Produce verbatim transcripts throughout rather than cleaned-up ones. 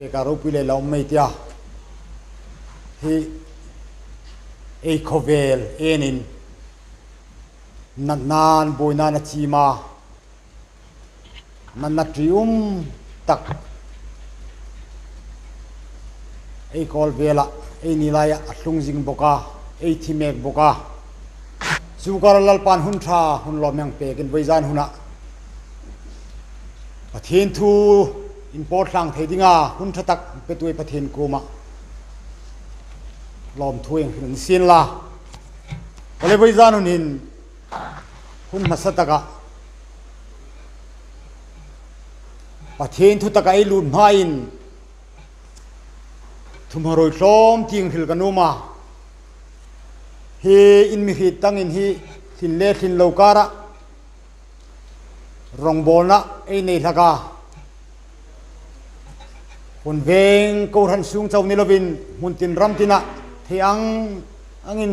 Peka ropui le la um mei tia. Hi ei khawvel enin natnan buoinan a chima. Natna ṭium tak ei kawl vela, ei ni laia a tlung zing bawka, ei thi mek bawka. Chu kara Lalpan hun ṭha hun lawm hang pekin voizan huna Pathien thu inpawt tlang thei dinga hun ṭha tak petu ei Pathien kuoma lawmthu hang hril sien la. Kale voizan hun hin hun hmasa taka Pathien thu taka ei lut hmain thuhmaroi tlawm tieng hril ka nuom a. Hi in mi hriet tangin hi tlin le tlin lo kara rongbawlna ei nei hlak a. Hun veng kohran sung chau ni lovin hmun tin ram tina thei ang angin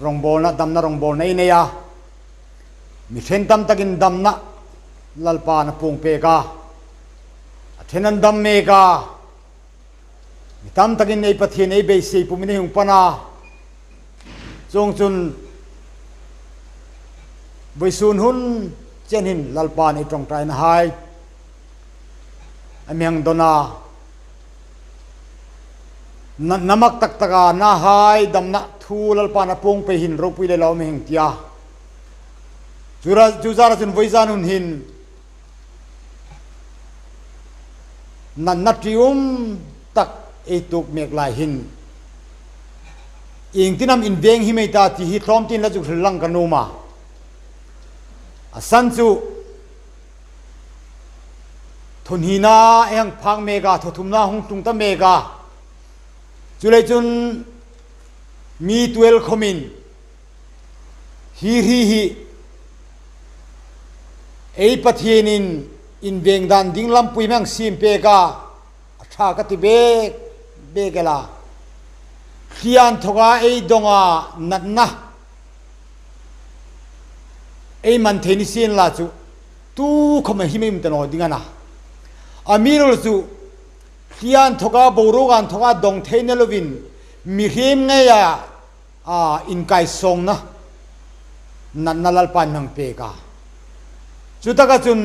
rongbawlna, damna rongbawlna ei nei a. Mi ṭhen tam takin damna Lalpan a puong pek a. A ṭhen an dam mek a. Mi tam takin ei Pathien ei beisei pumin ei hung pan a. Chuongchun voisun hun chen hin Lalpan ei ṭawngṭaina hai a mi hang dawn a. Na, natna mak tak taka na hai damna thu Lalpan a puong pei hin ropui le la um hang tia. Chu ra, chu zara chun voizan hun hin natna ṭium tak ei tuok mek lai hin iengtin am inveng him ei ta ti hi tlawm tin la zuk hril lang ka nuom a. A san chu thunhnina ei hang phak mek a, thaw thumna hung tlung ta mek a. Chuleiin chun mi tuel khawmin hi hri hi ei Pathienin inveng dan ding lampui hmang siem pek a, a ṭha ka ti bek bek el a. Hri inthoka ei dawnga natna ei man thei ni sien la chu tu khawma hi mei um ta naw ding a na. A mi ruol chu hri inthoka, boruok inthoka dawng thei ni lovin mihriem ngeia a, inkaisawngna natna Lalpan hang pek a. Chu taka chun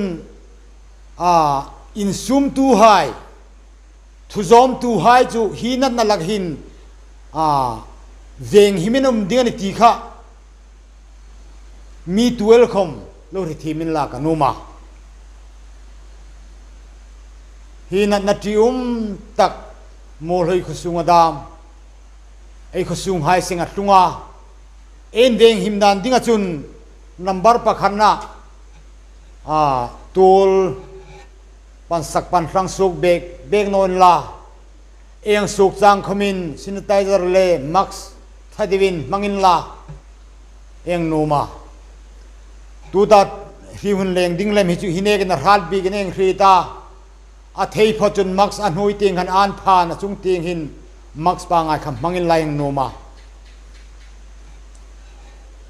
a, insumtuhai, thu zawmtuhai chu hi natna lak hin a, veng himin um ding a ni ti kha mi tuel khawm lo hre thiem inla ka nuom a. Hi natna ṭium tak Muolhoi khaw sunga dam, ei khaw sunghai seng a tlung a. Ei inveng him dan dinga chun number pakhatna a, tuol pan sak pan hlang suok bek bek naw inla, ei suok chang khawmin sanitizer le mask ṭha deuin hmang inla ei nuom a. Tuta hri hun leng ding lem hi chu hi nekin a hrat biekin ei hriet a. A thei phawt chun mask a hnuoi tieng khan an phan, a chung tieng hin mask pangngai kha hmang inla ei nuom a.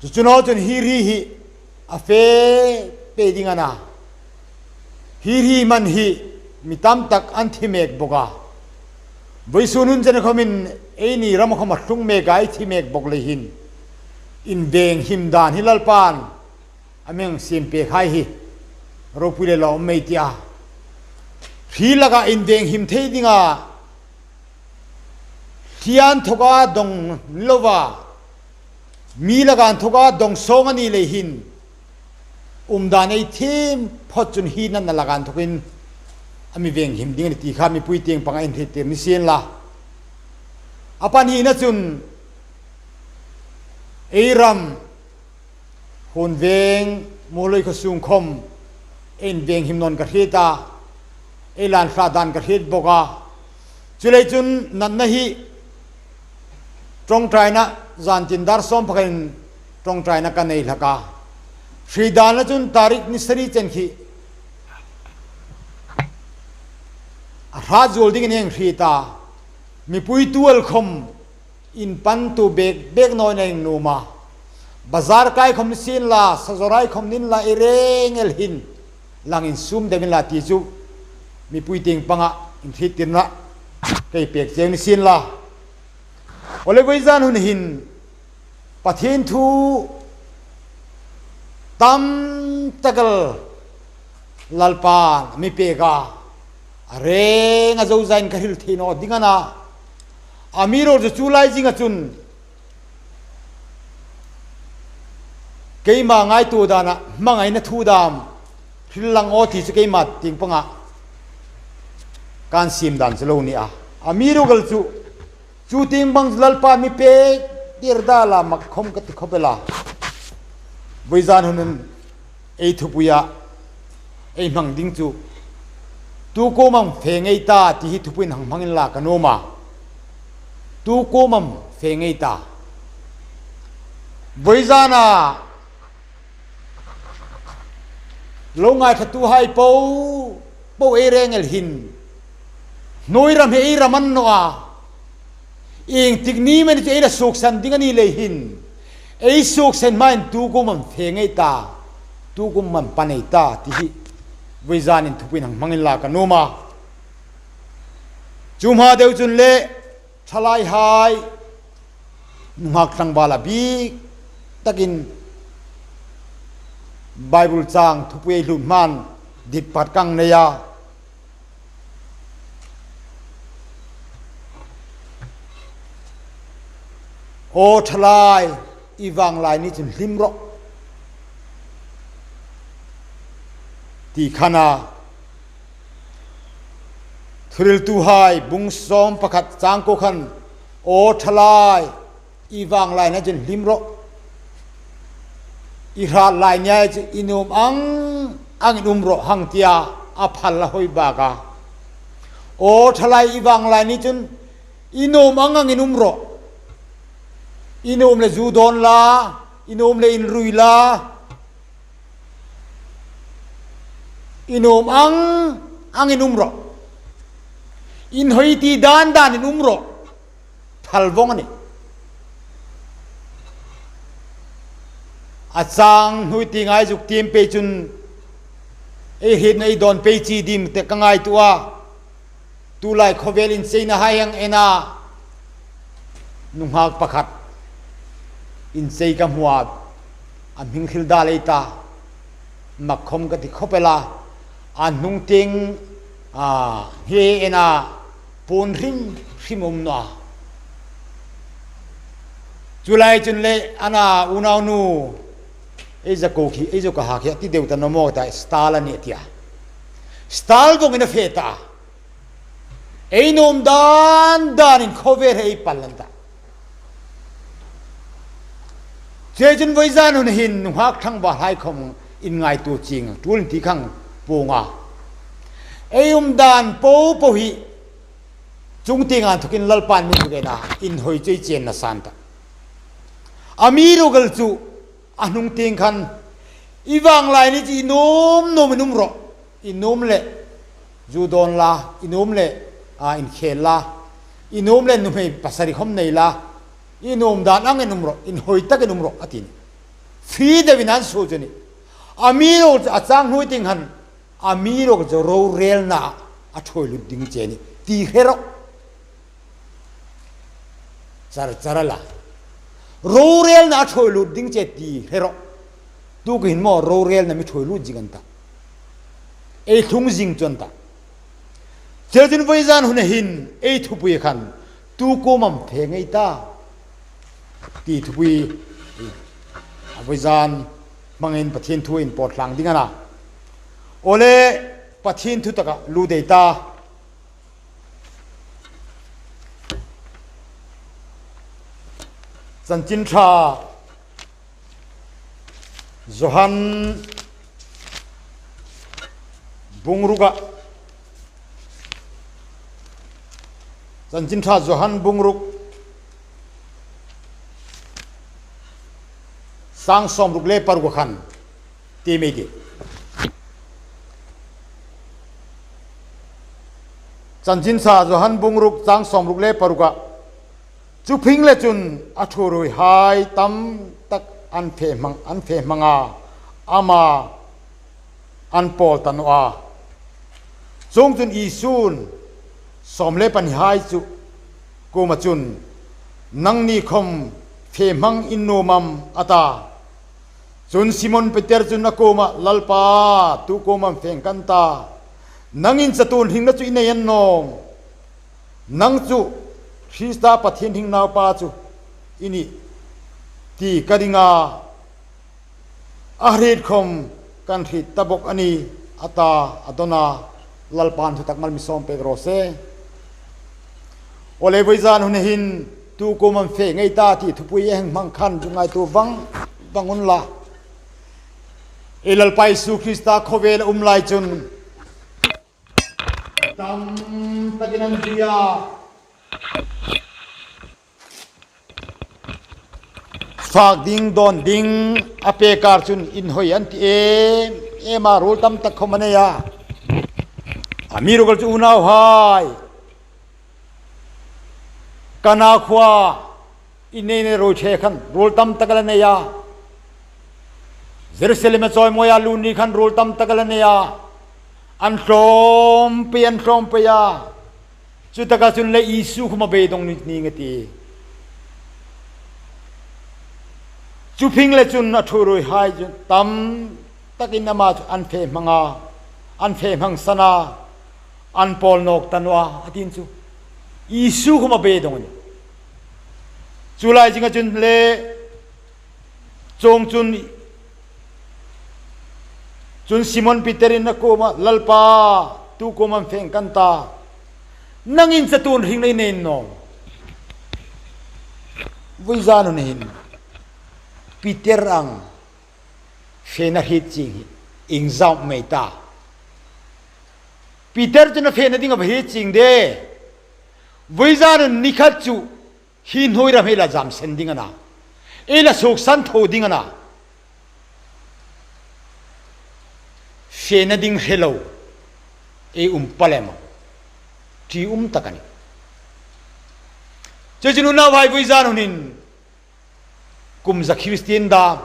Chu chu naw chun hi hri hi a fe pei ding a na. Hi hri man hi mi tam tak an thi mek bawk a. Voisun hun chen khawmin eini ram khawm a tlung mek a, ei thi mek bawk lei hin inveng him dan hi Lalpan a mi hang siem pek hai hi ropui le la um mei tia. Hri laka inveng him thei dinga hri inthoka dawng lova, mi laka inthoka dawng sawng a ni lei hin um dan ei thiem phawt chun hi natna laka inthokin a mi veng him ding a ni ti kha mipui tieng panga inhriettir ni sien la. A pahnina chun ei ram Hun veng Muolhoi khaw sung khawm ei inveng him naw ka hriet a, ei lan hla dan ka hriet bawk a. Chuleiin chun natna hi ṭawngṭaina zan tin dar sawm pakhatin ṭawngṭaina ka nei hlak a. Hri danna chun tarik ni sari chen khi a hrat zuol dingin ei hriet a. Mipui tuol khawm inpantu bek bek naw ei nuom a. Bazar kai khawm ni sien la, sazorai khawm ni inla, ei reng el hin lang insum deu inla ti chu mipui tieng panga inhriettirna kei pek cheu ni sien la. Awle, vawizan hun hin Pathien thu tam tak el Lalpan mi pek a, a reng a, zozain ka hril thei naw ding a na. Amiruokchu chu lai zinga chun keima ngaituo dana hmangaina thu dam hril lang aw ti chu keima tieng panga kan siem dan chu lo ni a. Amiruokchu chu tieng bang Lalpa mi pek tir dala mak khom ka ti khop el a. Vawizan hun ei thupuia ei hmang ding chu, tu kuomam fe ngei ta ti hi thupuiin hang hmang inla ka nuom a. Tu kuomam fe ngei ta. Vawizana lo ngaithlatuhai po po ei reng el hin, hnuoi ram hi ei ram a ni naw a. Ieng tik ni mani chu ei la suoksan ding a ni lei hin, ei suoksan hmain tu kuomam fe ngei ta, tu kuomam pan ei ta ti hi vawizanin thupuiin hang hmang inla ka nuom a. Chu hma deu chun le thalaihai nunghak tlangvala bik takin Bible chang thupui ei hlut hman dit pakhat ka nei a. Aw thalai, i vanglai ni chun hlim rawh, ti khan a. Thuhriltuhai bung sawm pakhat chang kuo khan, aw thalai, i vanglai ni chun hlim rawh. I hrat lai nia chu i nuom ang angin um rawh hang tia a phal a hoi bak a. Aw thalai, i vanglai ni chun i nuom ang angin um rawh. I nuom le zu dawn la, i nuom le inrui la, i nuom ang angin um rawh. Inhoi ti dan danin um rawh. Phal vong a nih. A chang hnuoi tieng ei zuk tiem pei chun ei hrietna ei dawn pei chi dim ti ka ngaituo a. Tulai khawvel incheina hai ang en a, nunghak pakhat inchei ka hmu a, a hming hril dal ei ta, mak khom ka ti khop el a, a hnung tieng, a, hi en a, puon hrim hrim um naw a. Chu lai chun le a na unaunu, ei zako khi, ei zako ha khi a ti deu ta naw maw ta, Stal a nih a tia. Stal vongin a fe ta. Ei nuom dan danin khawvel hi ei pal lan ta. Chuleiin vawizan hun hin nunghak tlangvalhai khom inngaituo chieng tul ti khang puong a. Ei um dan po po hi chung tienga inthokin Lalpan mi zuk en a, inhoi chu ei chenna san ta. Amiruokchu a hnung tieng khan i vanglai ni chu i nuom nuomin um rawh. I nuom le zu dawn la, i nuom le, a, inkhel la, i nuom le nuhmei pasari khom nei la, i nuom dan angin um rawh, inhoi takin um rawh a ti. Fie deuin an suo chu a nih. Amiruokchu a chang hnuoi tieng khan, amiruokchu rorelna a ṭhuoi lut ding che a nih ti hre rawh. Char char a la. Rorelna a ṭhuoi lut ding che ti hre rawh. Tu ka hin maw rorelna mi ṭhuoi lut zing an ta. Ei thlung zing chu an ta. Chuleiin vawizan hun hin ei thupui khan tu kuomam fe ngei ta ti thupui a vawizan hmangin Pathien thu inpawt tlang ding a na. Awle, Pathien thu taka lut ei ta. Chanchin Ṭha Johan bung ruka. Chanchin Ṭha Johan bung ruk, chang sawmruk le paruk khan. Ti mi ti. Chanchin Ṭha Johan bung ruk chang sawmruk le paruka. Chu phingle chun a thuruoihai tam tak an fe hmang, an fe hmang a, ama an pawl ta naw a. Chuongchun Isun sawm le pahnihai chu kuoma chun, "Nangni khawm fe hmang in nuom am?" a ta. Chun Simon Peter chun a kuomah, "Lalpa, tu kuomam fe ngei kan ta? Nangin chatuon hringna chu i nei annawm. Nang chu Krista, Pathien hring Naupa chu i nih ti ka ring a, a hriet khawm kan hriet ta bawk a nih," a ta, a dawn a. Lalpan thutak mal mi sawm pek raw se. Aw le, vawizan hun hin tu kuomam fe ngei ta ti thupui ei hang hmang khan chu ngaituo vang vang unla. Ei Lalpa Isu Krista khawvela um lai chun tam takin an zui a. Fak ding, dawn ding a pek kar chun inhawi an ti em em a, ruol tam tak khawm a nei a. Amiruokchu unauhai, Kana khuoa inneina ruoi ṭhe khan ruol tam tak a la nei a. Jerusalema chawimawia lut ni khan ruol tam tak a la nei a. An hlawm pei, an hlawm pei a. Chutaka chun le Isu khawma beidawng ni, ni ngei a tih. Chu phingleh chun a thuruoihai chu tam takin ama chu an fe hmang a, an fe hmangsan a, an pawl nawk ta naw a, a ti chu. Isu khawma beidawng a nih. Chu lai zinga chun le, chuongchun, chun Simon Peterin a kuomah, "Lalpa, tu kuomam fe ngei kan ta? Nangin chatuon hringna i nei annawm." Vawizan hun hin Peter ang fena hriet chieng hi ieng zat am ei ta? Peter chun a fena ding a va hriet chieng de. Vawizan hun ni khat chu hi hnuoi ram hi la zamsen ding a na, ei la suoksan tho ding a na. Fena ding hre lo ei um pal em a, ṭi um tak a nih. Chuleiin unauhai, vawizan hun hin kum za Kristien dam,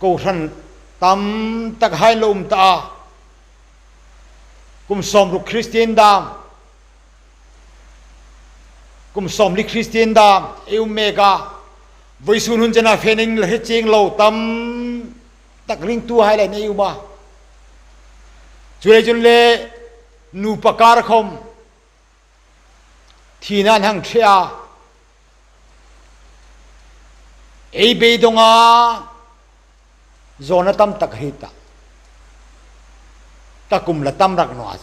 kohran tam tak hai lo um ta a, kum sawmruk Kristien dam, kum sawmli Kristien dam ei um mek a, vawisun hun chena fena ding la hre chieng lo tam tak ringtuhai le ei um a. Chuleiin chun le nupa kar khawm thina an hang ṭhe a, ei beidawng a, zawna tam tak hriet ta, ka kum la tam rak naw a,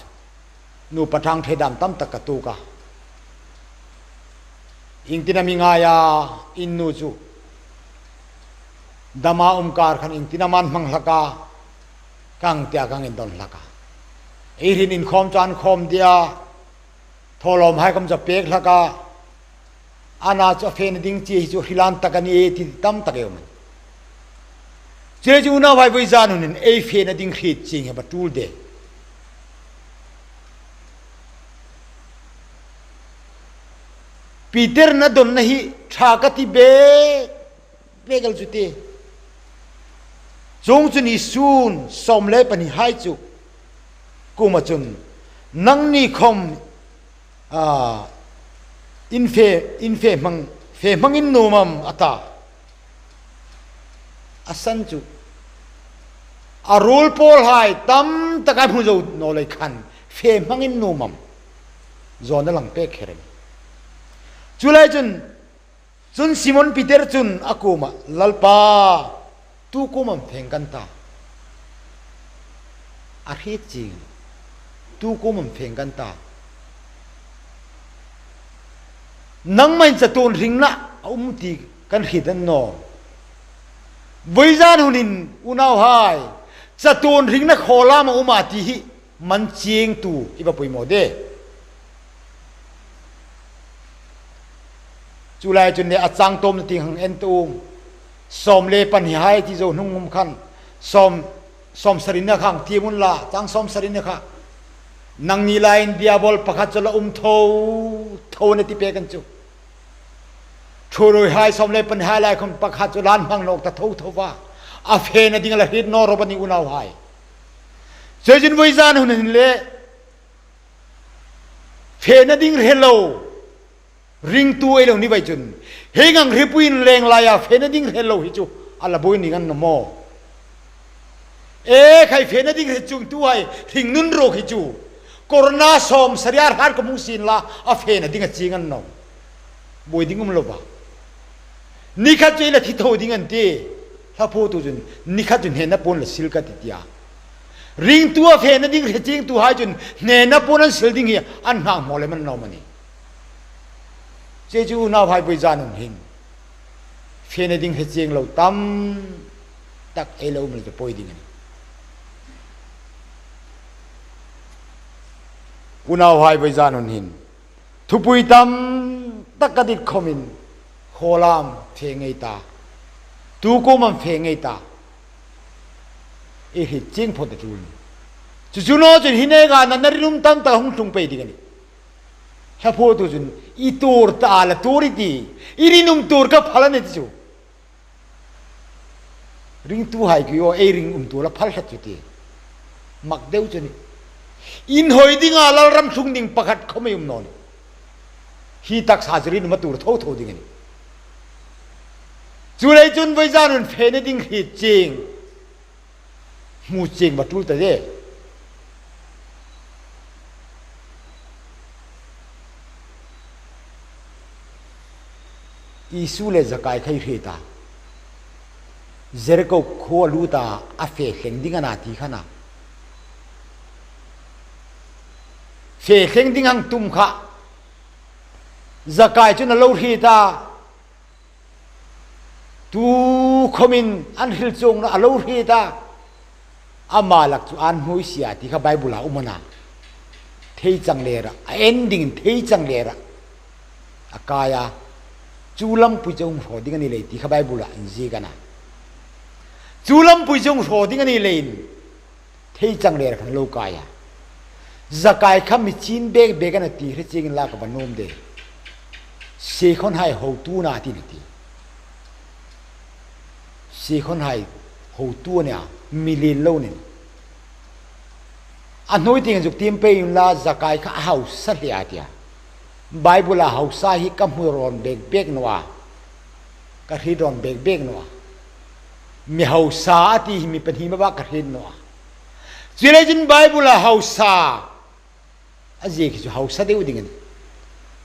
nupa ṭhang ṭhe dam tam tak ka tuok a. Iengtin am i ngai a, in nu chu dama um kar khan iengtin am an hmang hlak a, ka hang ti a, ka hang indawn hlak a. Ei hrin inkhawm chu an khawm de a, thawlawmhai khawm chu a pek hlak a, a na chu a fena ding chi hi chu hri lan tak a nih ti tam tak ei um a. Chuleiin chu unauhai, vawizan hun hin ei fena ding hriet chieng hi a va ṭul de. Peterin a dawnna hi ṭha ka ti bek bek el chu ti. Chuongchun Isun sawm le pahnihai chu kuoma chun, "Nangni khawm, a, in fe, in fe hmang, fe hmang in nuom am?" a ta. A san chu, a ruol pawlhai tam taka hmu zo naw lei khan, "Fe hmang in nuom am?" zawna lang pek kher a nih. Chuleiin chun, chun Simon Peter chun a kuomah, "Lalpa, tu kuomam fe ngei kan ta? A hriet chieng, tu kuomam fe ngei kan ta? Nangmain chatuon hringna a um ti kan hriet annawm." Vawizan hun hin unauhai, chatuon hringna khawlam a um a ti hi hmang chiengtu i va poimaw de. Chu lai chun le a chang tawpna tieng hang en ta u. Sawm le pahnihai ti zo hnung um khan, sawm, sawm sarina kha hang tiem unla, chang sawm sarina kha. Nangni laiin Diabol pakhat chu la um tho tho a nih ti pek a ni chu. Thuruoihai sawm le pahnihai lai khawm pakhat chu la hmang nawk ta tho tho a. A fena ding la hriet naw rawp a nih unauhai. Chuleiin vawizan hun hin le fena ding hre lo ringtu ei lo ni vei chun, hieng ang hripuiin leng laia fena ding hre lo hi chu a la buoi ning a ni naw maw? E khai, fena ding hre chuongtuhai hringnun ruok hi chu Corona sawmsari a hrat khawm hung sien la, a fena ding a chieng a ni naw? Buoi ding um lo va. Ni khat chu ei la thi tho ding a ni ti. Hla phuoktu chun ni khat chu hnena puon la sil ka tih tia. Ringtu a fena ding hre chiengtuhai chun hnena puon an sil ding hi an nghak hmaw lem a ni naw am a ni? Chuleiin unauhai, vawizan hun hin fena ding hre chieng lo tam tak ei lo um le chu poi ding a nih. Unauhai, vawizan hun hin thupui tam tak ka dit khawmin, khaw lam fe ngei ta, tu kuom am fe ngei ta, ei hriet chieng phawt a tul a nih. Chu chu naw chun hi neka natna rinum tam tak hung tlung pei ding a nih. Hla phuoktu chun, i tuor ta la tuor i tih, i rinum tuor kha phal a nih ti chu. Ringtuhai khi aw, ei ringum tuor la phal hlat chu ti. Mak deu chu a nih. Inhawi dinga lalram tlung ding pakhat khawm ei um naw nih. Hi taksa chu rinum a tuor tho tho ding a nih. Chuleiin vawizan hun fena ding hriet chieng, hmu chieng va tul ta de. Isu le Zakai kha ei hriet a, Jeriko khuo a lut a, a fe thleng ding a na ti kha a na. Fe thleng ding hang tum kha Zakai chun a lo hriet a. Tu khawmin an hril chuong naw a lo hriet a. Ama lak chu an hnuoi si a ti kha Bible-a um a na. Theichang lera, a en dingin theichang lera a kai a. Chu lampui chu hung hraw ding a ni leiin ti kha Bible-a inziek a na. Chu lampui chu hung hraw ding a ni leiin theichang lera khan a lo kai a. Zakai kha mi chin bek bek a na ti hre chiengin la ka va nuom de. Siekhawnhai hotu a na ti a na ti. Siekhawnhai hotu a nih a, mi lien lo a nih. A hnuoi tieng zuk tiem pei unla, Zakai kha a hausa hle a ti a. Bible-a hausa hi ka hmu rawn bek bek naw a, ka hriet rawn bek bek naw a. Mi hausa a ti hi mi pahni bak ka hriet naw a. Chuleiin Bible-a hausa a ziek hi chu hausa deu ding a nih.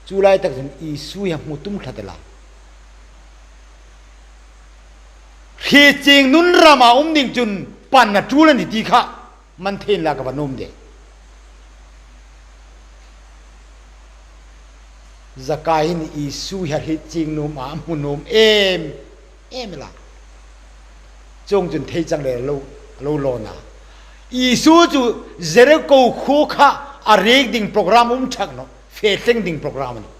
Chu lai tak chun Isu hi a hmu tum tlat el a. Hriet chieng nun rama um ding chun pan a tul a nih ti kha man thei inla ka va nuom de. Zakai hin Isu hi a hriet chieng nuom a, a hmu nuom em em el a. Chuongchun theichang lera lo, lo lawn a. Isu chu Jeriko khuo kha a riek ding program um thak naw, fe thleng ding program a nih.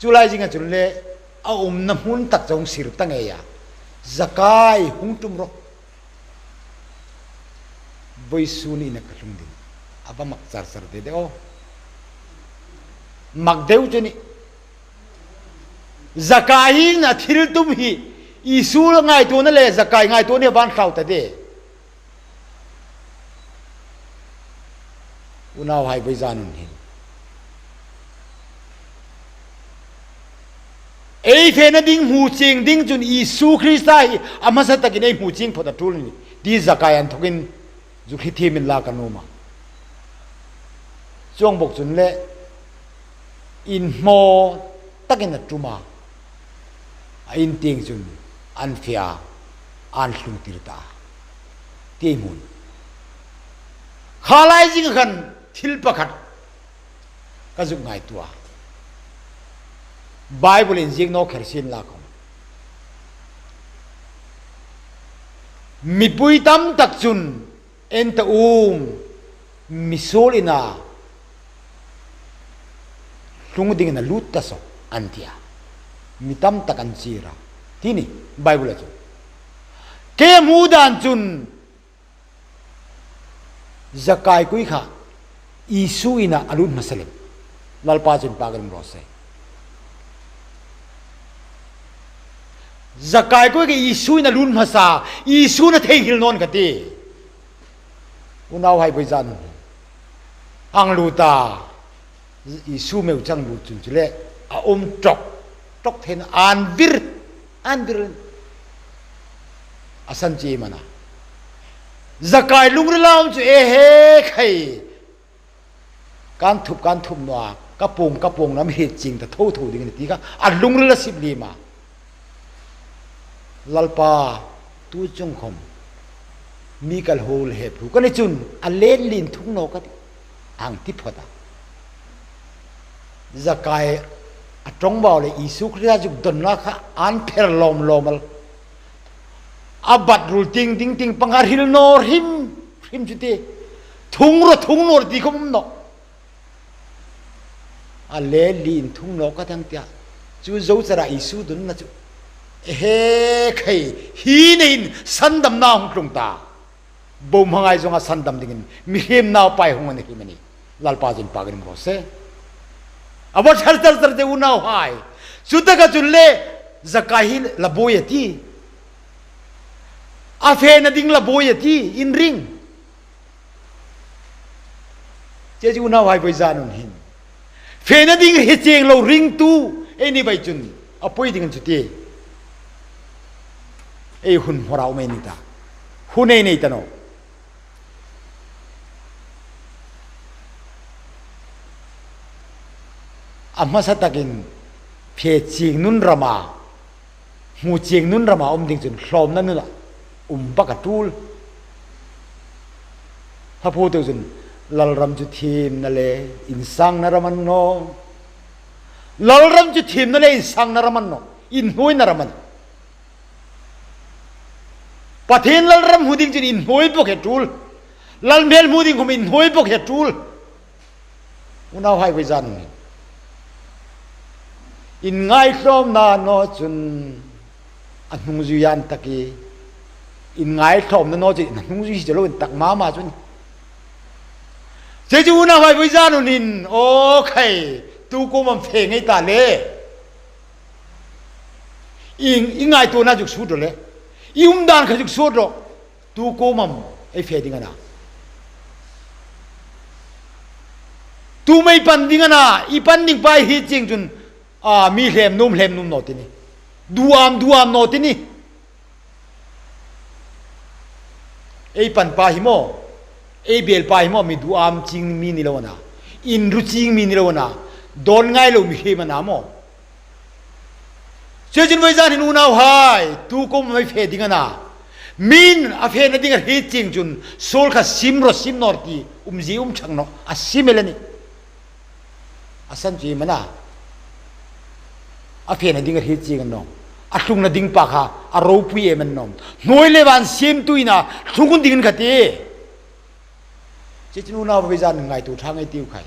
Chu lai zinga chun le a umna hmun tak chu hung sir ta ngei a. Zakai, hung tum rawh. Vawisun i ina ka tlung ding. A va mak char char de de aw. Mak deu chu a nih. Zakai hin a thil tum hi Isu ngaituona le Zakai ngaituona hi a va tlau ta de. Unauhai, vawizan hun hin ei fena ding hmu chieng ding chun Isu Krista hi a hmasa takin ei hmu chieng phawt a tul a nih ti Zakai inthawkin zuk hriet thiem inla ka nuom a. Chuong bawk chun le inhmaw takin a tum a, a in tieng chun an fe a, an tlung tir ta a. Ti ei hmu a. Kha lai zing khan thil pakhat ka zuk ngaituo a. Bible inziek naw kher sien la khawm, mipui tam tak chun en ta u, misuol ina tlung dingin a lut ta saw an ti a. Mi tam tak an chier a. Ti a nih Bible-a chun. Kei hmu dan chun Zakai kui kha Isu ina a lut hmasa lem. Lalpa chu inpâkin um raw se. Zakai kui kha Isu ina a lut hmasa, Isu'n a theinghil naw a ni ka ti. Unauhai, vawizan ang lut a, Isu meu chang lut chun chu le, a um ṭawk ṭawk theiin an vir, an vir. A san chu iem a na? Zakai lungrila um chu, e he khai, kan thup, kan thup naw a, ka puong, ka puong lam hriet chieng ta tho tho ding a nih ti kha a lungrila sip liem a. Lalpa, tu chung khom mi kal hol hep ru ka ni chun a let lien thung naw ka tih, ang ti phawt a. Zakai a ṭawngbau le Isu Krista zuk donna kha an pher lawm lawm el. A bat rul ting ting ting pang a hril naw hrim hrim chu ti. Thung rawh, thung naw rawh ti khom um naw. A let lien thung naw ka tih, ang ti a. Chu zo chara Isu donna chu, he khai, hi neiin sandamna hung tlung ta. Bo hmangai zonga sandam dingin mihriem naupai hung a ni hi mani. Lalpa chu inpâkin um raw se. A va thar thar thar de unauhai. Chutaka chun le Zakai hi la buoi a tih. A fena ding la buoi a tih, inring. Chuleiin unauhai, vawizan hun hin fena ding hriet chieng lo ringtu ei ni vei chun a poi ding an chu ti. Ei hun hmawra um ei ni ta. Hun ei nei ta naw. A hmasa takin fe chieng nun rama, hmu chieng nun rama um ding chun hlawmna nuna um bak a tul. Hla phuoktu chun, Lalram chu thiemna le insangna ram a ni naw. Lalram chu thiemna le insangna ram a ni naw. Inhnuoina ram a nih. Pathien Lalram hmu ding chun inhnuoi bawk hi a tul. Lal hmel hmu ding khom inhnuoi bawk hi a tul. Unauhai, vawizan hun hin inngaitlawmna naw chun a hnungzui an tak ie. Inngaitlawmna naw chun a hnungzui hi chu lo intak ma ma chu a nih. Chuleiin unauhai, vawizan hun hin, aw khai, tu kuomam fe ngei ta le. I, i ngaituona zuk sut rawh le. I umdan kha zuk sut rawh. Tu kuomam ei fe ding a na? Tu am ei pan ding a na? I pan ding pa hriet chieng chun, a, mi hlem nuom hlem nuom naw ti nih. Duam duam naw ti nih. Ei pan pa hi maw, ei bel pa hi maw, mi duam chieng mi ni lo a na. Inru chieng mi ni lo a na. Dawn ngai lo mihriem a na maw. Chuleiin vawizan hin unauhai, tu kuomam ei fe ding a na? Mi'n a fena ding a hriet chieng chun suol kha sim rawh, sim naw rawh ti umzie um thang naw, a sim el a nih. A san chu iem a na? A fena ding a hriet chieng a ni naw. A tlungna ding pa kha a ropui em a ni naw. Hnuoi le van siemtu ina tlung ding kha ti. Chuleiin unau, vawizan ngaituo ṭha ngei ei tiu khai.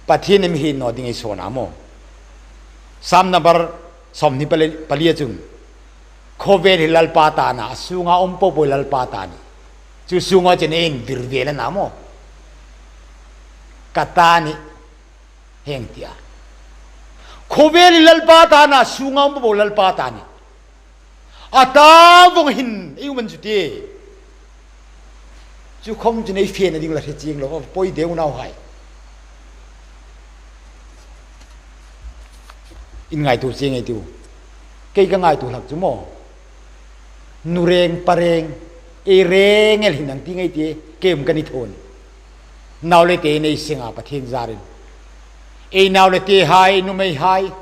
Pathien mi hriet naw ding ei sawn a maw. Sam number sawmhni pali, pali a chun, khawvel hi Lalpa ta a na, a sunga um po po Lalpa ta a nih. Chu sunga chun ei invir vel a na maw. Ka ta a nih, heng ti a. Khawvel hi Lalpa ta a na, sunga um po po Lalpa ta a nih. A ta vawng hin ei um an chu ti. Chu khom chun ei fena ding la hriet chieng lo, a poi de unauhai. Inngaitlawm chieng ei tiu. Kei ka ngaituo hlak chu maw, nu reng pa reng, ei reng el hin ang ti ngei ti, kei um ka ni tho a nih. Nau le te nei seng a Pathien zarin. Ei nau le tehai, nuhmeihai.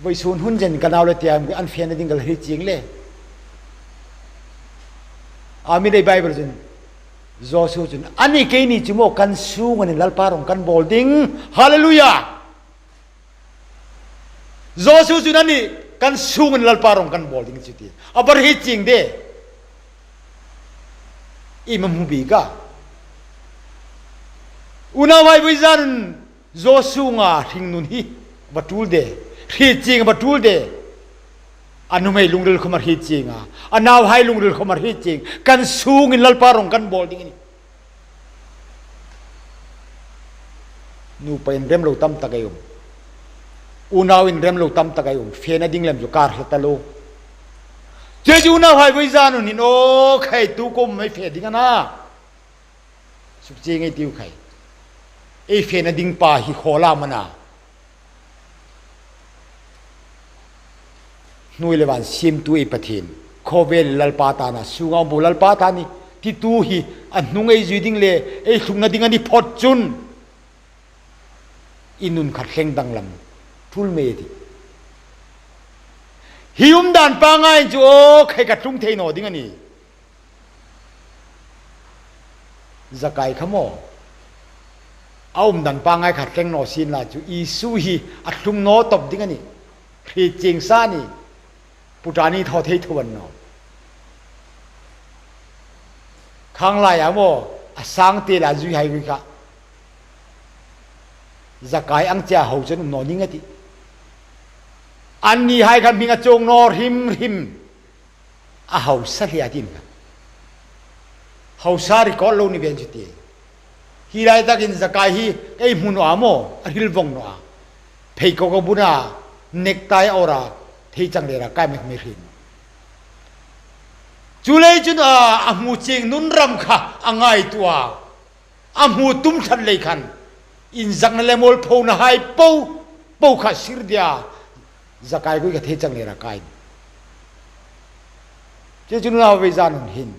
Vawisun hun chen ka nau le tehai an fena ding ka la hriet chieng le. A mi lei Bible chun, Joshua chun, a nih, keini chu maw kan sunga hin Lalpa rawng kan bawl ding. Hallelujah! Joshua chun a nih, kan sunga hin Lalpa rawng kan bawl ding chu ti. A va hriet chieng de. Iem am hmu bik a? Unauhai, vawizan Joshua hringnun hi va tul de, hriet chieng va tul de. A nuhmei lungril khom a hriet chieng a, a nauhai lungril khom a hriet chieng. Kan sunga hin Lalpa rawng kan bawl ding a nih. Nupa inrem lo tam tak ei um. Unau inrem lo tam tak ei um. Fena ding lem chu kar hla ta lo. Chuleiin unauhai, vawizan hun hin aw khai, tu kuoma am ei fe ding a na? Sukchieng ei tiu khai. Ei fena ding pa hi khaw lam a na. Hnuoi le van siemtu ei Pathien, khawvel Lalpa ta a na, sunga um po Lalpa ta a nih titu hi a hnung ei zui ding le ei thlungna ding a ni phawt chun, i nun khat thleng danglam ṭul mei a tih. Hi umdan pangngai chu aw khai ka thlung thei naw ding a nih. Zakai kha maw, a umdan pangngai kha thleng naw sien la chu Isu hi a thlung naw tawp ding a nih. Hriet chieng sa a nih. Puṭa ni thaw thei tho a ni naw. Khang laia maw, a sang te la zui hai kha Zakai ang che a ho chen um naw ning a tih. Annihai kha hming a chuong naw hrim hrim. A hausa hle a tih kha. Hausa record lo ni ven chu tie. Hi lai takin Zakai hi ei hmu naw a maw, a hril vong naw a. Pheikhawk a bun a, necktie a awrh a, theichang le rakai mek mi hrin. Chuleiin chun a, a hmu chieng nun ram kha a ngaituo a. A hmu tum tlat lei khan, inzakna le mawlphonahai po po kha sir dia, Zakai kuoma kha theichang le rakai. Chuleiin chun unau, vawizan hun hin,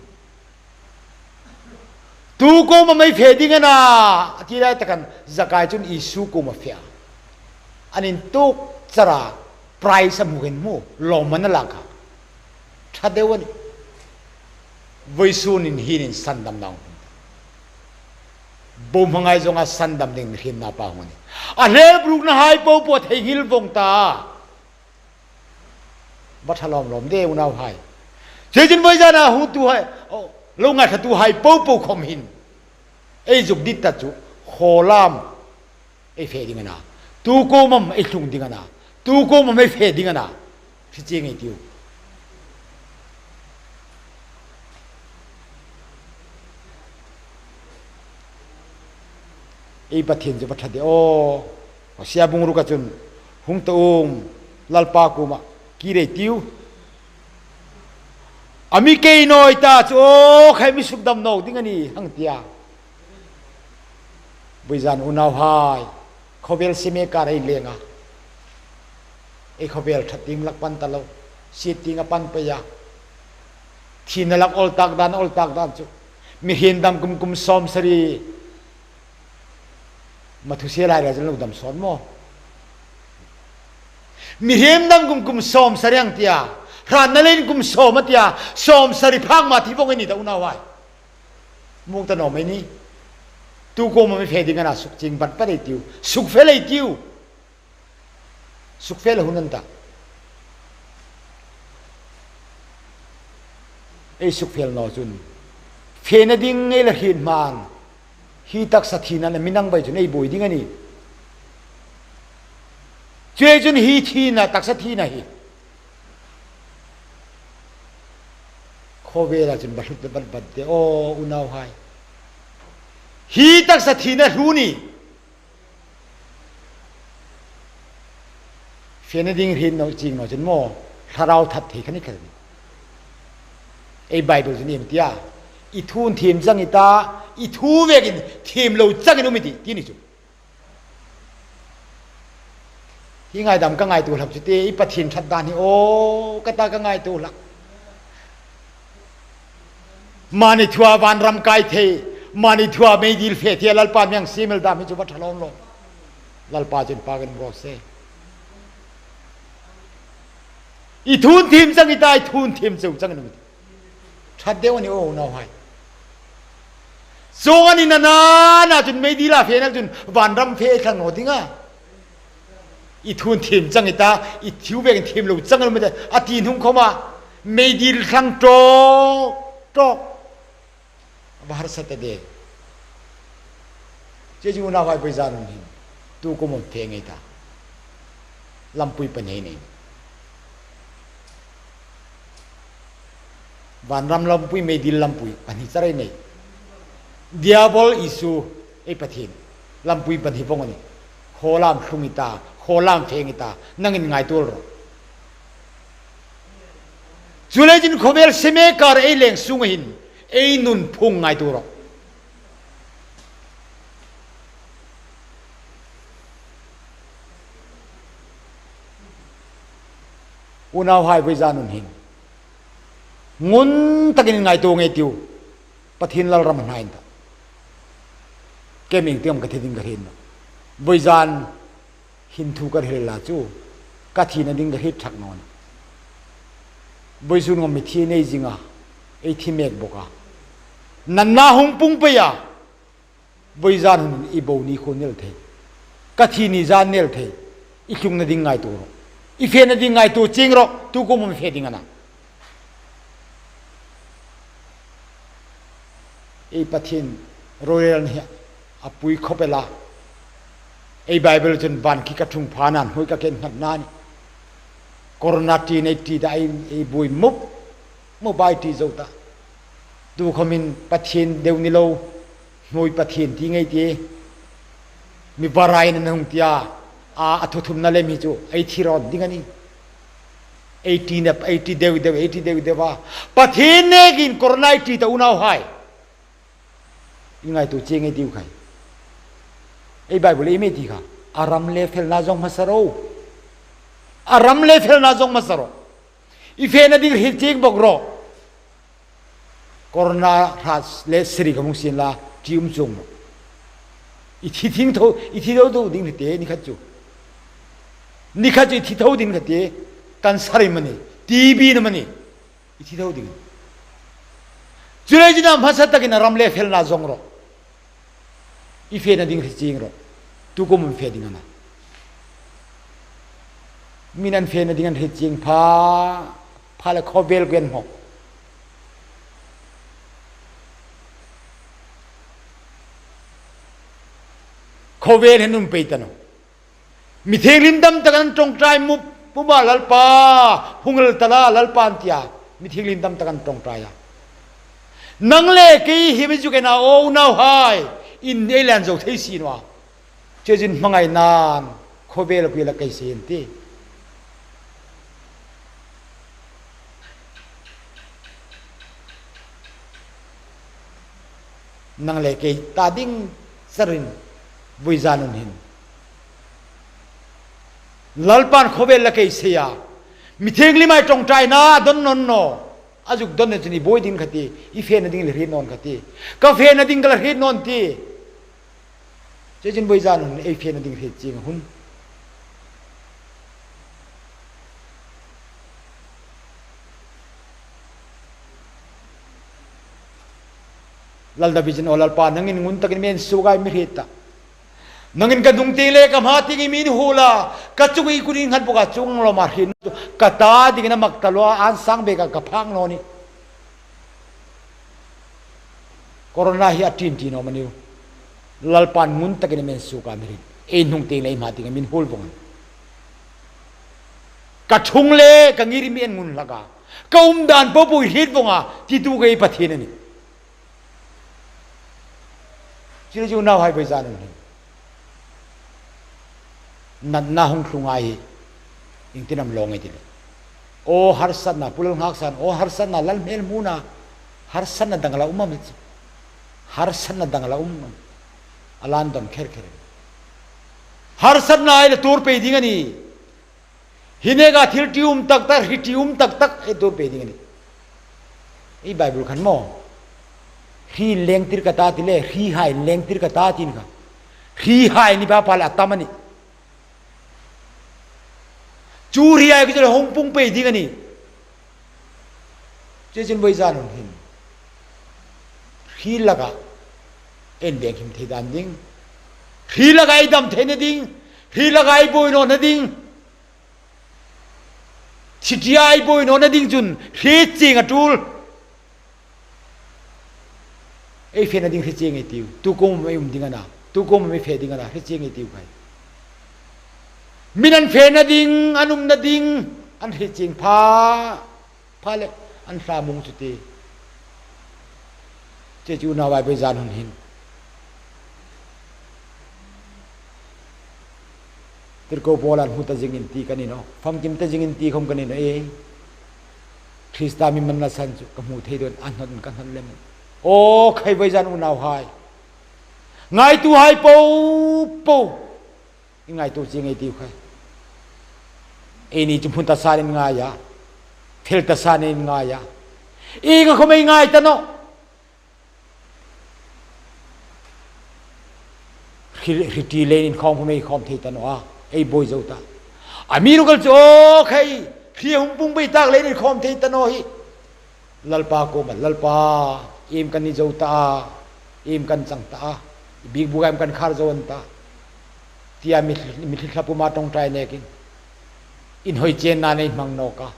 tu kuoma am ei fe ding a na, a ti lai takin Zakai chun Isu kuoma a fe a. An intuok chara, prize a hmu khin hmu, lawmman a lak a. Ṭha deu a nih. Vawisunin hi nin sandamna a hung. Bo hmangai zonga sandam ding mihriem napa hung a nih. A hle bruknahai po po theinghil vong ta. Va ṭha lawm lawm de unauhai. Chuleiin vawizana hungtuhai, aw, lo ngaithlatuhai po po khom hin ei zuk dit ta chu, khaw lam ei fe ding a na. Tu kuoma am ei thlung ding a na? Tu kuoma am ei fe ding a na? Hre chieng ei tiu. Ei Pathien chu va ṭha de aw. Hosea bung ruka chun, hung ta um, Lalpa kuoma kir ei tiu. A mi kei naw ta chu aw khai, mi sukdam naw ding a nih hang tia. Vawizan unauhai, khawvel siem kar ei leng a. Ei khawvel ṭhat tieng lak pan ta lo, siet tieng a pan pei a. Thina lak awl tak dan, awl tak dan chu. Mihriem dam kum kum sawmsari. Mathusia lai lai zan lo dam sawt maw. Mihriem dam kum kum sawmsari ang tia. Hratna leiin kum sawm a tia. Sawmsari phak ma thi vong ei ni ta unauhai. Hmu ta naw mei ni. Tu kuoma am ei fe ding a na, sukchieng bat bat ei tiu. Sukfel ei tiu. Sukfel hun an ta. Ei sukfel naw chun, fena ding ei la hriet hmain, hi taksa thina a mi nang bai chun ei buoi ding a nih. Chuleiin chun hi thina, taksa thina hi khawvela chun va hlut bat bat de aw unauhai. Hi taksa thina hlu ni. Fena ding hriet naw chieng naw chun maw, thlarau that thei kha ni kha ni. Ei Bible chun iem tia? I thu thiem chang i ta, i thu vekin thiem lo changin um i tih, ti ni chu. Hi ngaidam ka ngaituo hlak chu tie, ei Pathien ṭhat dan hi aw, ka ta ka ngaituo hlak. Mani thua vanram kai thei, mani thua meidil fe thei, Lalpa mi hang siem el dam hi chu va ṭha lawm lawm. Lalpa chun pak in raw se. I thu thiem chang i ta, i thu thiem cheu changin um i tih. Ṭha deu a ni aw unauhai. Chuong a ni naw a, naw chun meidila fena chun vanram fe thlang naw ding a. I thu thiem chang i ta, i thu vekin thiem lo changin um i tih, a ti hnung khoma meidil thlang tawk tawk. A va harsa ta de. Chuleiin unauhai, vawizan hun hin tu kuoma am fe ngei ta? Lampui pahni nei. Vanram lampui, meidil lampui, pahni char ei nei. Diabol, Isu, ei Pathien. Lampui pahni vong a nih. Khaw lam thlung i ta, khaw lam fe ngei ta, nangin ngaituo rawh. Chuleiin khawvel seme kar ei leng sunga hin ei nunphung ngaituo rawh. Unauhai, vawizan hun hin ngun takin ngaituo ngei ei tiu. Pathien lalram hnain ta. Kei ming tiam ka thi ding ka hriet naw. Vawizan hin thu ka hril la chu, ka thina ding ka hriet thak naw nih. Vawisun ngawm mi thi nei zinga, ei thi mek bawk a. Natna hung pung pei a. Vawizan hun i bo ni khuo ni el thei. Ka thi ni zan ni el thei. I tlungna ding ngaituo rawh. I fena ding ngaituo chieng rawh. Tu kuoma mi fe ding a na. Ei Pathien rorel ni a pui khawp el a. Ei Bible chun van khi ka ṭhung pha nan hnuoi ka keng nghat a nih. Corona ṭi nei ṭi ta ei, ei buoi mup mup ei ṭi zo ta. Tu khawmin Pathien deu ni lo, hnuoi Pathien ti ngei ti. Mi varai na hung tia, a, a thu thumna lem hi chu ei thi rawn ding a nih. Ei ṭi na, ei ṭi deu deu, ei ṭi deu deu a. Pathien nekin corona ei ṭi ta unauhai. I ngaituo chieng ei tiu khai. Ei Bible ei mi ti kha. A ram le felna zawng hmasa ro. A ram le felna zawng hmasa ro. I fena ding hriet chieng bawk ro. Corona hrat le siri ka hung sien la, ṭi um chuong naw. I thi thing tho, i thi tho tho ding hre te, ni khat chu. Ni khat chu i thi tho ding hre te, cancer-in amanih, T B-in amanih. I thi tho ding. Chuleiin a hmasa takin a ram le felna zawng ro. I fena ding hre chieng ro. Tu kuoma mi fe ding a na. Mi'n an fena ding an hriet chieng pha, pha le khawvel kuen hmawk. Khawvel hin um pei ta naw. Mi thienghlim tam tak an ṭawngṭai mup mup a, Lalpa, hung ral ta la, Lalpa an tia. Mi thienghlim tam tak an ṭawngṭai a. Nang le kei hi mi zuk en a, o unauhai, in ei lien zo thei si naw a. Chuleiin hmangai nan, khawvel kuoma la kei se in ti. Nang le kei ta ding zarin vawizan hun hin. Lalpan khawvel la kei sei a. Mi thienghlim ei ṭawngṭaina a don naw naw. A zuk don naw chun i buoi ding kha ti, i fena ding la hriet naw kha ti. Ka fena ding ka la hriet naw ti. Chuleiin vawizan hun ei fena ding hriet chieng hun. Lal David-in, o Lalpa, nangin ngun takin mi en suok a, mi hriet ta. Nangin ka hnung tieng le ka hma tieng i mi inhuol a, ka chunga i kut i nghat bawk a, chuong lawma hriet ka ta dingin a mak ta lo a, an sang bek a ka phak naw nih. Corona hi a ṭin ṭin naw maw ni. Lalpan ngun takin a mi en suok a, mi hriet. Ei hnung tieng le ei hma tieng a mi inhuol vawng. Ka ṭhung le ka ngir mi en ngun hlak a. Ka um dan po po i hriet vawng a, titu kha ei Pathien a nih. Chuleiin unauhai, vawizan hun hin natna hung tlung a hi, iengtin am lawm ei ti le. O harsatna, Pu Lalnghaksana, o harsatna, Lal hmel hmuna, harsatna dang la um am. Harsatna dang la um am. A la dam kher kher. Harsatna ei la tuor pei ding a nih. Hi neka thil ṭium tak tak, hri ṭium tak tak ei tuor pei ding a nih. Ei Bible khan maw, hri lengtir ka ta ti le, hrihai lengtir ka ta tiin kha. Hrihai ni pha pha la tam a nih. Chu hrihai khi chu la hung pung pei ding a nih. Chuleiin vawizan hun hin hri laka ei veng him thei dan ding, hri laka ei dam theina ding, hri laka ei buoi nawna ding. Thi ṭia ei buoi nawna ding chun hriet chieng a ṭul. Ei fena ding hriet chieng ei tiu. Tu kuoma mi um ding a na. Tu kuoma mi fe ding a na. Hriet chieng ei tiu khai. Mi'n an fena ding, an umna ding, an hriet chieng pha pha le, an hla mung chu ti. Chuleiin unauhai, vawizan hun hin. Tirko Paula'n hmu ta zingin ti ka ni naw. Famkim ta zingin ti khawm ka ni naw e. Krista mi manna san chu ka hmu thei deuin a hnawt ka hnawt lem. Aw khai vawizan unauhai, ngaituohai popo, i ngaituo chieng ei tiu khai. Eini chu hmun ta sanin ngai a, fel ta sanin ngai a, ienga khawm ei ngai ta naw. Hri, hri ti leiin inkhawm khawm ei khawm thei ta naw a, ei buoi zo ta. Amiruokchu aw khai, hri hung pung bei tak leiin inkhawm thei ta naw hi. Lalpa kuoma, Lalpa, iem kan ni zo ta a, iem kan chang ta a, i biekbûka iem kan khar zo an ta, tia mi, mi thlap puma ṭawngṭai nekin inhawi chenna nei hmang nawk a.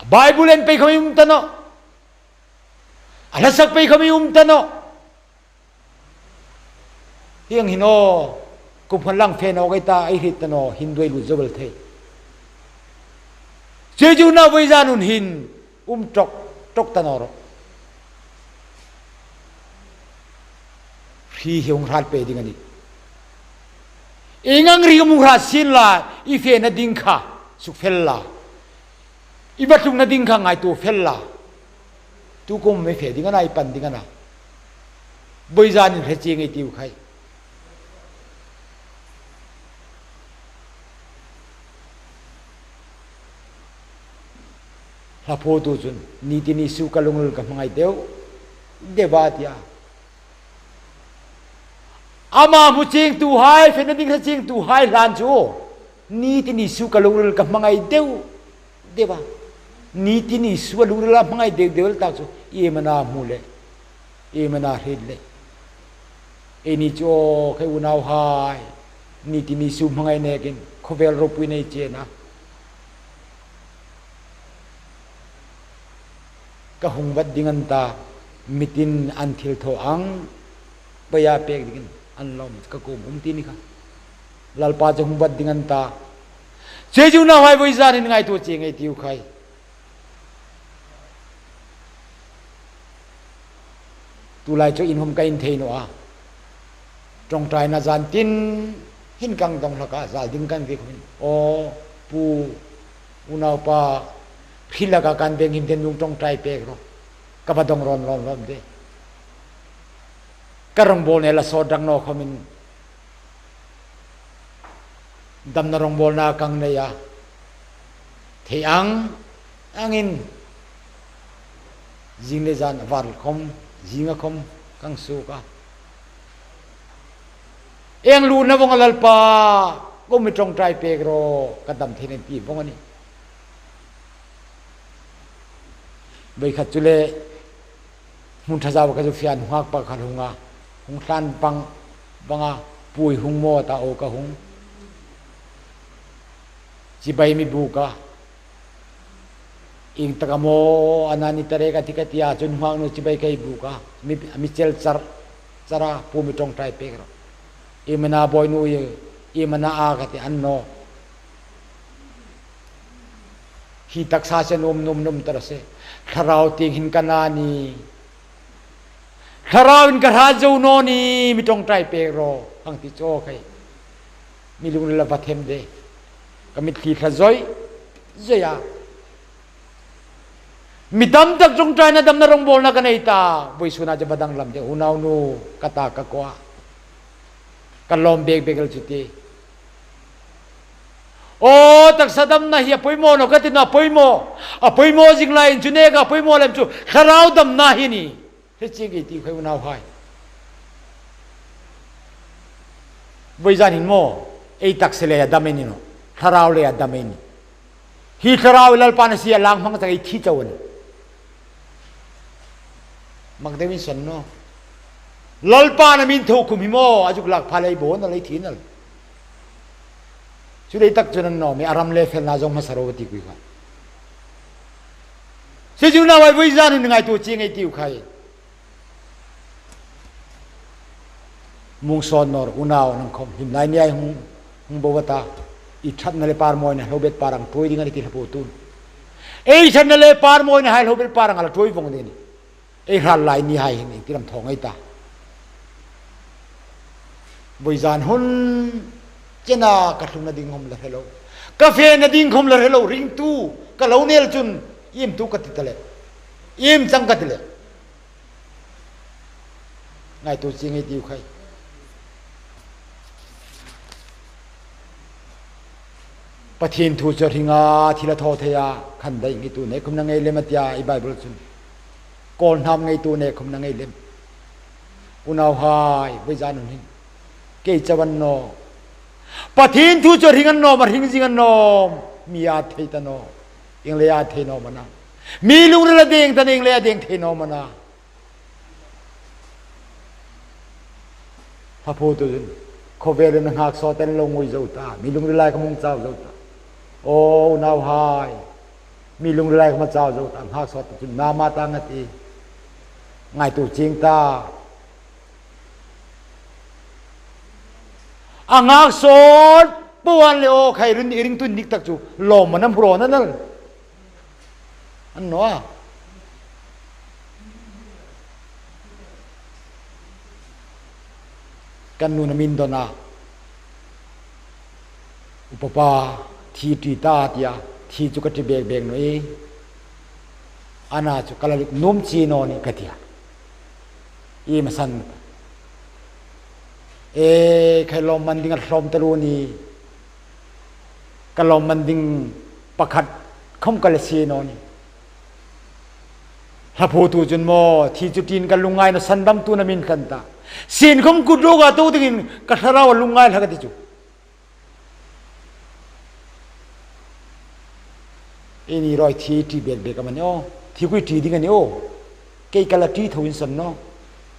Bible en pei khawm ei um ta naw. A hla sak pei khawm ei um ta naw. Hieng hin aw, kum khat lang fe nawk ei ta, ei hriet ta naw, hin duoi lut zo bel thei. Chuleiin unau vawizan hun hin um ṭawk ṭawk ta naw ro. Hri hi hung hrat pei ding a nih. Ieng ang hri hung hrat sien la, i fena ding kha suk fel la, i va tlungna ding kha ngaituo fel la. Tu kuom mi fe ding a na, i pan ding a na. Vawizanin hre chieng ei tiu khai. Hla phuoktu chun, "Nitin Isu ka lungrila ka hmangai deu deu a," a ti a. Ama hmu chiengtuhai, fena ding hre chiengtuhai hlan chu, "Nitin Isu ka lungrila ka hmangai deu deu a." Nitin Isu a lungrila hmangai deu deu tak chu, iem a na hmu le, iem a na hriet le. Eini chu aw khai unauhai, Nitin Isu hmangai nekin khawvel ropui nei che a na. Ka hung vat ding an ta, mitin an thilthaw ang peia pek dingin an lawm ka kuom um ti ni kha. Lalpa chu hung vat ding an ta. Chuleiin unauhai, vawizanin ngaituo chieng ei tiu khai. Tulai chu inhawm ka in thei naw a. Ṭawngṭaina zan tin hin kan dawng hlak a, zal ding kan ti khawmin, "Aw, pu, unaupa, hri laka kan veng him den nung ṭawngṭai pek ro. Ka va dawng rawn rawn rawn de. Ka rawngbawl nei la sawt dang naw khawmin, damna rawngbawlna kan nei a. Thei ang angin zing le zan a var khawm, zinga khawm kan suok a. Ieng lutna vawng a Lalpa, kuom mi ṭawngṭai pek ro, ka dam thei naw," an ti vawng a nih. Voi khat chu le, hmun ṭha zau ka zu fian hung hak pakhat hung a, hung hlan pang banga, "Pu, i hung maw?" a ta, "Aw, ka hung." Chibai mi buk a, "Ieng taka maw a na ni ta rek a ti ka ti a, chun hung hak naw, chibai ka hei buk a, mi, mi chel char char a, 'Pu, mi ṭawngṭai pek ro. Iem a na, bawinu, iem a na a?' ka ti a naw. Hi taksa chu nuom nuom nuom ta raw se. Thlarau tieng hin ka na ni. Thlarauin ka hrat zo naw ni, mi ṭawngṭai pek ro," hang ti chu khai. Mi lungrila va them de. Ka mitthli thla zoi zoi a. Mi tam tak ṭawngṭaina, damna rawngbawlna ka nei ta. Vawisuna chu va danglam de, unaunu, ka ta ka ko a. Ka lawm bek bek el chu ti. Aw, taksa damna hi a poimaw naw ka ti naw, a poimaw. A poimaw zing laiin chu neka a poimaw lem chu thlarau damna hi a nih. Hre chieng ei tiu khai unauhai. Vawizan hin maw, ei taksa le a dam ei ni naw. Thlarau le a dam ei ni. Hi thlarau Lalpan a sie a, lang hmang tak ei thi chau a nih. Mak deuin sawn naw. Lalpan a mi inthokhum hi maw, a zuk lak pha lei bo na lei thi nal. Chu lei tak chu a naw, mi a ram le felna zawng hmasa ro ti kui kha. Chuleiin unauhai, vawizan hun ngaituo chieng ei tiu khai. Mung sawn naw unau, nang khawm hlim lai ni ei hung, hung bo a ta. I ṭhatna le parmawina hlo bet par ang ṭhuoi ding a nih ti hla phuoktu'n. Ei ṭhatna le parmawina hai hlo bet par ang a la ṭhuoi vawng ding a nih. Ei hrat lai ni hai hin ieng ti ram thaw ngei ta. Vawizan hun chena ka tlungna ding hawm la hre lo. Ka fena ding khom la hre lo ringtu ka lo nei chun, iem tu ka ti ta le, iem chang ka ti le. Ngaituo chieng ei tiu khai. Pathien thu chu hringa thil a thaw thei a, khan dai ngi tu nei khom na ngei lem a tia i Bible chun. Kawl hnam ngei tu nei khom na ngei lem. Unauhai, voi zan un hin. Kei chau a ni naw. Pathien thu chu hring a ni naw, ma hring zing a ni naw. Mi a thei ta naw. Ieng leia thei naw ma na. Mi lungrila deng ta naw, ieng leia deng thei naw ma na. Hla phuoitu chun, khawvelin a nghak sawt ten lo ngui zo ta, mi lungrila khom hung chau zo ta. O, unauhai, mi lungrila khom chau zo ta, nghak sawt ta chun, na ma ta ngat i. Ngaituo chieng ta. A nghak sawt po an le o khai run i ringtu nik tak chu, lawm a nam hro na nal. An naw a. Kan nun a min don a. Upa pa, thi ṭi ta tia, thi chu ka ṭi bek bek naw i. Ana chu ka la luk nuom chie naw ni ka tia. I ma san. E, khai lawmman ding a hlawm ta lo ni. Ka lawmman ding pakhat khom ka la sie naw ni. Hla phuoitu chun maw, thi chu ṭiin ka lungngai naw, sandamtuna min hlan ta. Sien khom kut ruok a to dingin ka thlarau a lungngai hlak a ti chu. Eini ruok thi ṭi bek bek am a ni aw. Thi kha ṭi ding a ni aw. Kei ka la ṭi tho insan naw.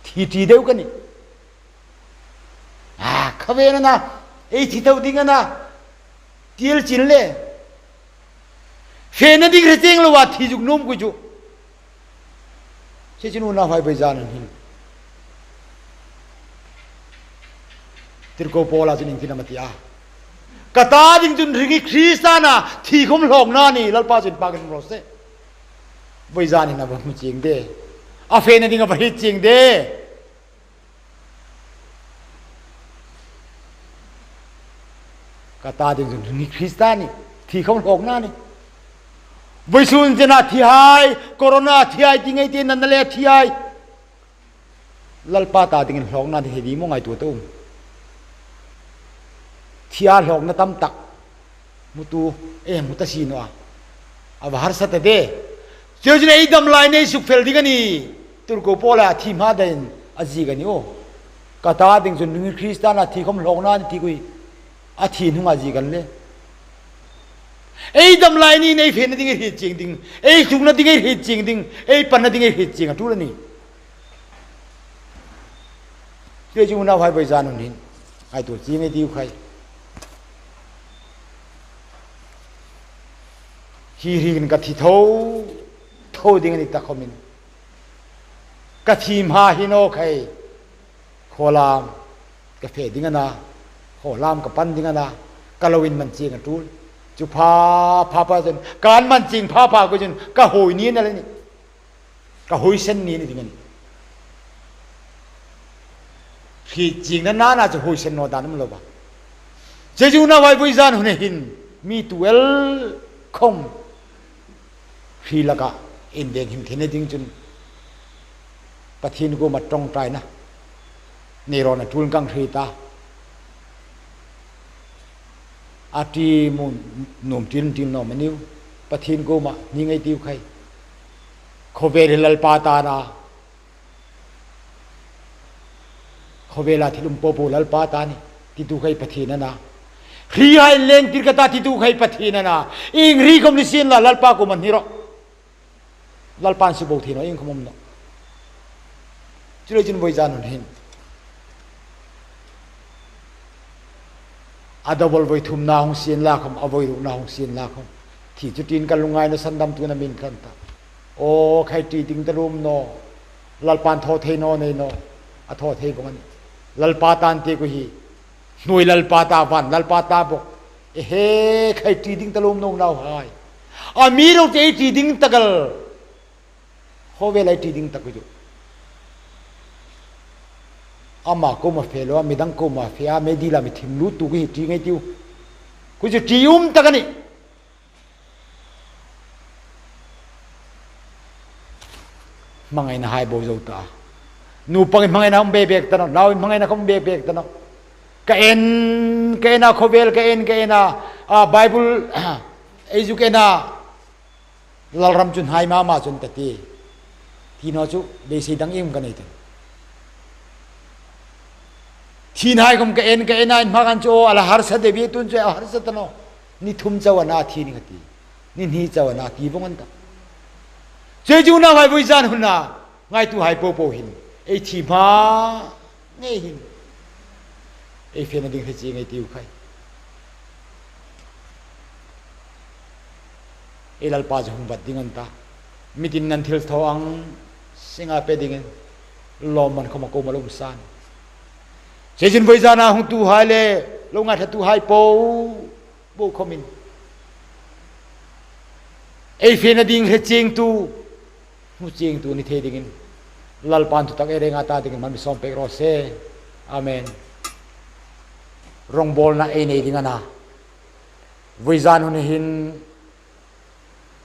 Thi ṭi deu ka nih. A, kha ve na na. Ei thi tho ding a na. Tiel chin le. Fena ding hre chieng loa thi zuk nuom kui chu. Chuleiin unauhai, voi zan hin. Tirko Paula chun ieng tin am a ti a. Ka ta ding chun ring hi Krista a na, thi khom hlawkna a nih, Lalpa chun pak in ro se. Voi zan hin a va hmu chieng de. A fena ding a va hriet chieng de. Ka ta ding chun ring hi Krista a nih, thi khom hlawkna a nih. Voisun chena thihai, corona thihai, ti ngei te nan na le thihai. Lalpa ta dingin hlawkna a ni thei ding maw ngaituo ta um. Thi a hlawkna tam tak. Hmutu, e, hmu ta si naw a. A va harsa ta de. Chuleiin ei dam lai nei suk fel ding a nih. Tirko Paula thi hma daiin a ziek a ni aw. Ka ta ding chun ring hi Krista a na, thi khom hlawkna a nih ti kha. A thi hnunga ziek a ni le. Ei dam lai ni, ei fena ding ei hriet chieng ding. Ei tlungna ding ei hriet chieng ding. Ei panna ding ei hriet chieng a tul a nih. Chuleiin unauhai, voi zan hun hin. Ngaituo chieng ei tiu khai. Hi hringin ka thi tho, tho ding a ni ta khomin. Ka thi hma hin aw khai. Khaw lam ka fe ding a na. Khaw lam ka pan ding a na. Ka lo inman chieng a tul. Chu pha, pha, pha chun. Ka inman chieng pha, pha kha chun. Ka huoi ni a na le nih. Ka huoisen ni a ni ding a nih. Hriet chiengna nana chu huoisen naw dan um lo va. Chuleiin unauhai, voi zan hun hin mi tu el khom hri laka inveng him theina ding chun Pathien kuoma ṭawngṭaina nei rawn a tul kang hre ta. A ṭi mun nuom ṭil ṭil naw am a ni u. Pathien kuoma ni ngei tiu khai. Khawvel hi Lalpa ta a na. Khawvela thil um po po Lalpa ta a nih. Titu khai Pathien a na. Hrihai leng tir ka ta titu khai Pathien a na. Ieng hri khom ni sien la Lalpa kuoma ni ro. Lalpan subo thei naw, ieng khom um naw. Chuleiin voi zan hun hin. A double voi thumna hung sien la khom, a voi rukna hung sien la khom. Thi chu ṭiin ka lungngai naw, sandamtuna min hlan ta. Aw, khai ṭi ding ta lum naw. Lalpan thaw thei naw nei naw. A thaw thei vong a nih. Lalpa ta an ti kha hi. Hnuoi Lalpa ta, van Lalpa ta bok. Ehe, khai ṭi ding ta lum naw unauhai. Amiruokchu ei ṭi ding tak el. Khawvela ei ṭi ding tak chu. Ama kuoma fe lo, midang kuoma fe a, meidila mi thim luttu kha hi ṭi ngei tiu. Chu chu ṭium tak a nih. Hmangaina hai bo zo ta. Nupa hmangaina um bek bek ta naw, nau hmangaina um bek bek ta naw. Ka en, ka en a khawvel, ka en, ka en a, a Bible, ei zuk en a. Lalram chu hnai ma ma chun ta ti. Ti naw chu, beisei dang im ka nei ta. Thinai khom ka en, ka en a, inhma khan chu, a la harsa de bi tun chu, a harsa ta naw. Ni thum chau a na thi ni ka ti. Ni hni chau a na ti vong an ta. Chu chu nau hai voi zan hun a, ngaituhai popo hin. Ei thi hma ngei hin. Ei fena ding hre chieng ei tiu khai. Ei Lalpa chu hung bat ding an ta. Mitin nan thil thaw ang singa pe dingin lawmman khom a ko ma lum san. Chu chu voi zan a hung tuhai le, lo ngaithlatuhai popo khomin. Ei fena ding hre chiengtu, hmu chiengtu ni thei dingin. Lalpan thutak ei renga ta dingin hman mi sawm pek raw se. Amen. Rongbawlna ei nei ding a na. Voi zan hun hin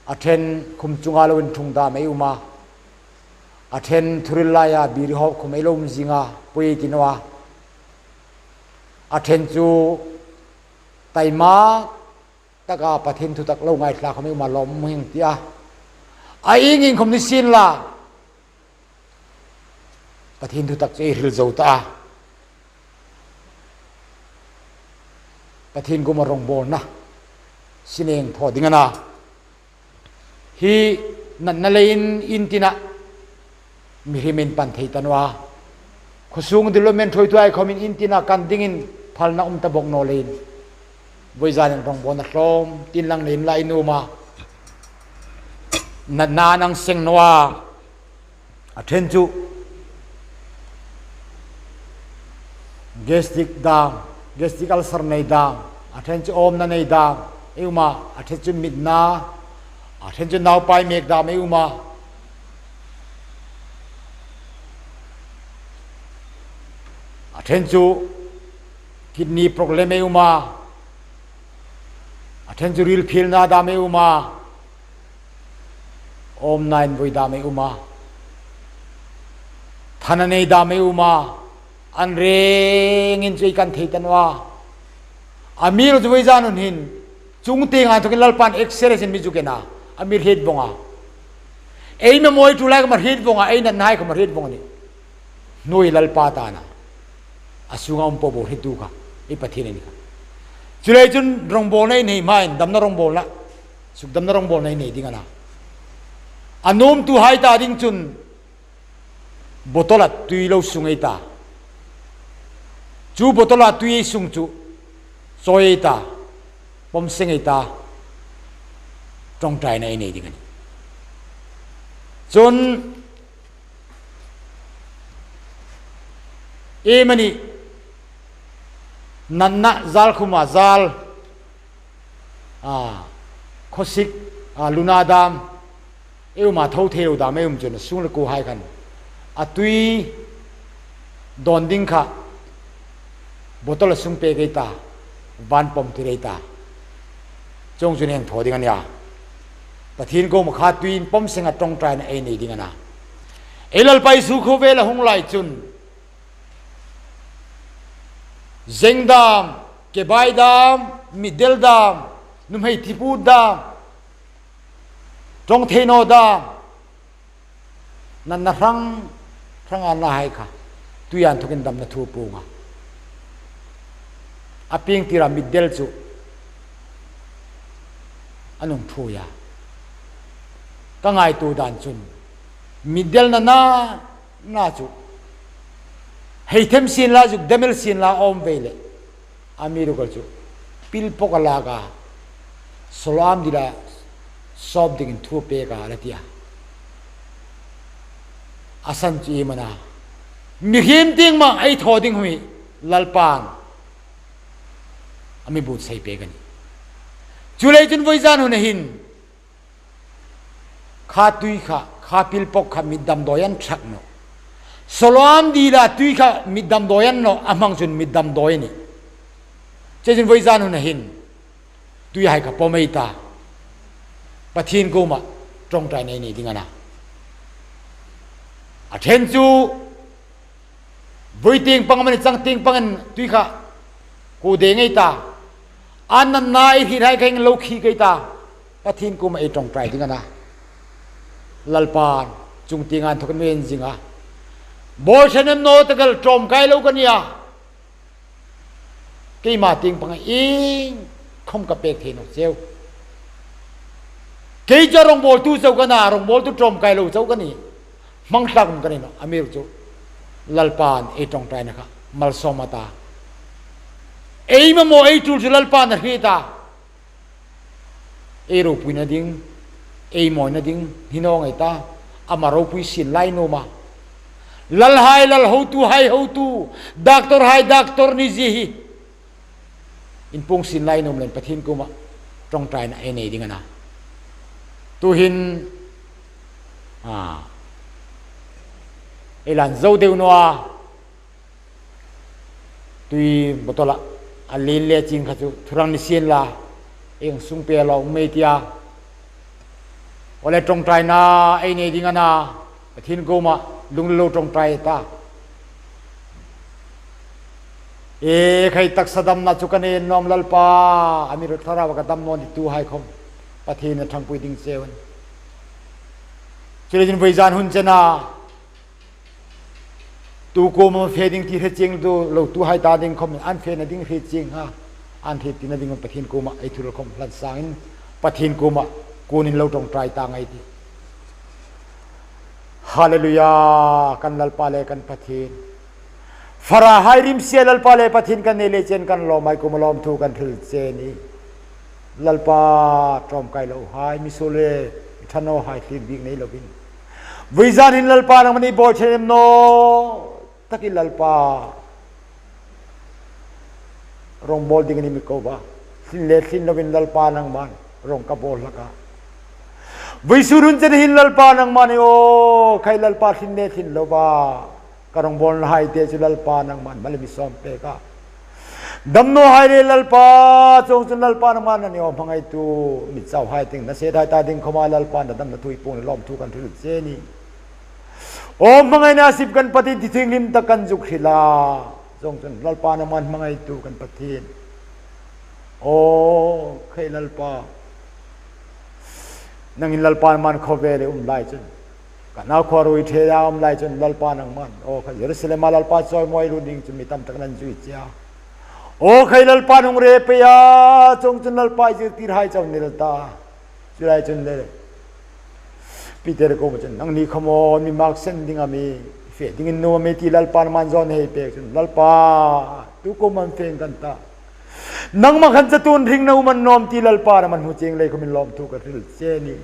a ṭhen khum chunga lo inṭhung dam ei um a. A ṭhen thuril laia biri hawp khum ei lo um zinga, pui ti naw a. A ṭhen chu taima taka Pathien thutak lo ngaithla khom ei um a lawm hming ti a. A ieng ieng khom ni sien la. Pathien thutak chu ei hril zo ta a. Pathien kuoma rongbawlna. Sineng thaw ding a na. Hi natna leiin in tina. Mihriem inpan thei ta naw a. Khawsung development thuoituhai khomin in tina kan dingin phalna um ta bok naw leiin. Voi zanin rongbawlna hlawm, tin lang leiin la in um a. Natna nang seng naw a. A ṭhen chu. Gastric dam, gastric ulcer nei dam, a ṭhen chu awmna nei dam, ei um a, a ṭhen chu mitna, a ṭhen chu naupai mek dam ei um a. A ṭhen chu kidney problem ei um a. A ṭhen chu ril philna dam ei um a. Awmna invoi dam ei um a. Thana nei dam ei um a. An rengin chu ei kan thei ta naw a. A mi lo chu voi zan hun hin. Chung tieng inthokin Lalpan X-ray sin mi zuk en a. A mi hriet vong a. Ei mamaw tu lai khom a hriet vong a. Ei natnahai khom a hriet vong a nih. Hnuoi Lalpa ta a na. A sunga um popo hrietu kha. Ei Pathien a ni kha. Chuleiin chun rongbawlna ei nei hmain, damna rongbawlna. Sukdamna rongbawlna ei nei ding a na. A nuomtuhai ta ding chun bottle-a tui lo sung ei ta. Chu bottle-a tui ei sung chu chawi ei ta. Pawm seng ei ta. Ṭawngṭaina ei nei ding a nih. Chun iemani natna zal khuma zal, a, khawsik, a, luna dam, ei um a, tho thei lo dam ei um chun a sung le kuohai khan a tui dawn ding kha bottle-a sung pek ei ta, van pawm tir ei ta. Chuong chu ei thaw ding a nih a. Pathien kuoma kha tuiin pawm senga ṭawngṭaina ei nei ding a na. Ei Lalpa Isu khawvela hung lai chun zeng dam, kebai dam, mitdel dam, nuhmei thiput dam, ṭawng thei naw dam, natna hrang hranga nahai kha tuia inthokin damna thu a puong a. A pieng tira mitdel chu a nung thuoi a. Ka ngaituo dan chun mitdel natna chu hei them sien la, zuk dam el sien la awm ve le. A mi ruok chu pil pawk a lak a, Siloam dila sawp dingin thu a pek a, a la ti a. A san chu iem a na. Mihriem tieng ma ei thaw ding hi Lalpan a mi buotsai pek a nih. Chuleiin chun voi zan hun a hin kha tui kha, kha pil pawk kha mit damdawi a ni thak nawh. Siloam dila tui kha mit damdawi a ni nawh, a hmang chun mit damdawi a nih. Chuleiin chun voi zan hun a hin Tuihai kha pawm ei ta. Pathien kuoma ṭawngṭaina ei nei ding a na. A ṭhen chu, voi tieng pang amanih chang tieng pangin tui kha kuo deng ei ta. An natna ei hriethai kha ieng lo khi kei ta. Pathien kuoma ei ṭawngṭai ding a na. Lalpan chungtieng an thawkin mi en zing a. Bawihsna nem naw tak el ṭawm kai lo ka nih a. Keima tieng panga ieng khawm ka pek thei nawk cheu. Kei chu a rawngbawltu chau ka na, rawngbawltu ṭawm kai lo chau ka nih. Hmang hlak um ka ni nawh, amiruokchu Lalpan ei ṭawngṭaina kha malsawm a ta. Ei mamaw ei tul chu Lalpan a hriet a. Ei ropuina ding, ei mawina ding, hni naw ngei ta, ama ropui sin lai nuom a. Lalhai lal, hotuhai hotu, doctorhai doctor ni zie hi. Inpuong sin lai nuom leiin Pathien kuoma ṭawngṭaina ei nei ding a na. Tuhin, a, ei lan zo deu naw a. Tui bottle-a a lien le ching kha chu thurang ni sien la, ieng sung pe lo mei tia. Awle ṭawngṭaina ei nei ding a na, Pathien kuoma lungril lo ṭawngṭai ta. E khai taksa damna chu ka nei nuom Lalpa, amiruokchu thlarau ka dam naw ni tuhai khawm Pathien a ṭhangpui ding cheu a nih. Chuleiin vawizan hun chena, tu kuoma fe ding ti hre chieng lo, lo tuhai ta ding khawm an fena ding hre chieng a, an hre tina ding Pathien kuoma ei thu khawm hlan sangin Pathien kuoma kunin lo ṭawngṭai ta ngei ei tih. Hallelujah, kan Lalpa le kan Pathien. Farahai rimsia Lalpa le Pathien kan nei le chen kan lawmhai kuoma lawmthu kan hril che a nih. Lalpa, ṭawm kai lohai, misuol le mi ṭha nawhai thliem bik nei lovin, vawizan hin Lalpa nangman i bawihsna nem naw takin Lalpa, rawngbawl dingin i mi ko a. Thlin le thlin lovin Lalpa nangman rawng ka bawl hlak a. Vawisun hun chen hin Lalpa nangman i, aw khai Lalpa, thlin le thlin lova ka rawngbawlnahai te chu Lalpa nangman mal mi sawm pek a. Dam nawhai le Lalpa, chuongchun Lalpa nangman a ni aw hmangaitu, mi chauhai ding, nasethai ta ding khawma Lalpa nangman damna thu i puong lawmthu kan hril che a nih. Aw hmangaina sip kan Pathien, thu thienghlim tak kan zuk hril a. Chuongchun Lalpa nangman hmangaitu kan Pathien. Aw khai Lalpa, nangin Lalpa nangman khawvela i um lai chun, Kana khawruoithei a um lai chun Lalpa nangman, aw khai Jerusalem-a Lalpa chawimawi lut ding chu mi tam tak nan zui che a. Aw khai Lalpa, hung rei pei a, chuongchun Lalpa i zirtirhai chau nil ta. Chu lai chun le Peter kuoma chun, nangni khawm aw mi mak sen ding am i, fe dingin nuom am i ti Lalpa nangman zawng hei pek chun, Lalpa, tu kuoma am fe kan ta. Nangma khan chatuon hringna um a ni naw am ti Lalpa nangman hmu chieng lei khawmin lawmthu ka hril che a nih.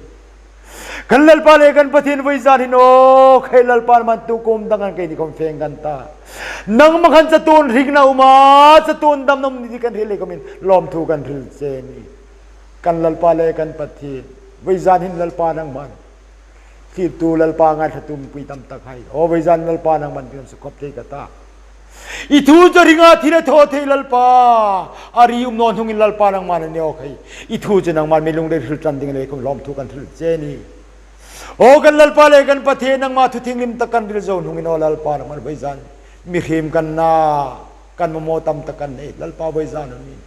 Kan Lalpa le kan Pathien, vawizan hin aw khai Lalpa nangman tu kuoma dang an keini khawm fe kan ta. Nangma khan chatuon hringna um a, chatuon damna um a ni ti kan hril lei khawmin lawmthu kan hril che a nih. Kan Lalpa le kan Pathien, vawizan hin Lalpa nangman thlirtu Lalpa, ngaithlatu mipui tam takhai, aw vawizan Lalpa nangman pi hung suk khop thei ka ta. I thu chu a hring a, thil a thaw thei Lalpa, a ri um naw hnungin Lalpa nangman a ni aw khai. I thu chu nangman mi lungril hril ṭan ding lei khawm lawmthu kan hril che a nih. Aw kan Lalpa le kan Pathien, nangma thu thienghlim tak kan hril zo hnungin aw Lalpa nangman vawizan mihriem kan na, kan mamaw tam tak kan nei Lalpa, vawizan hun hin.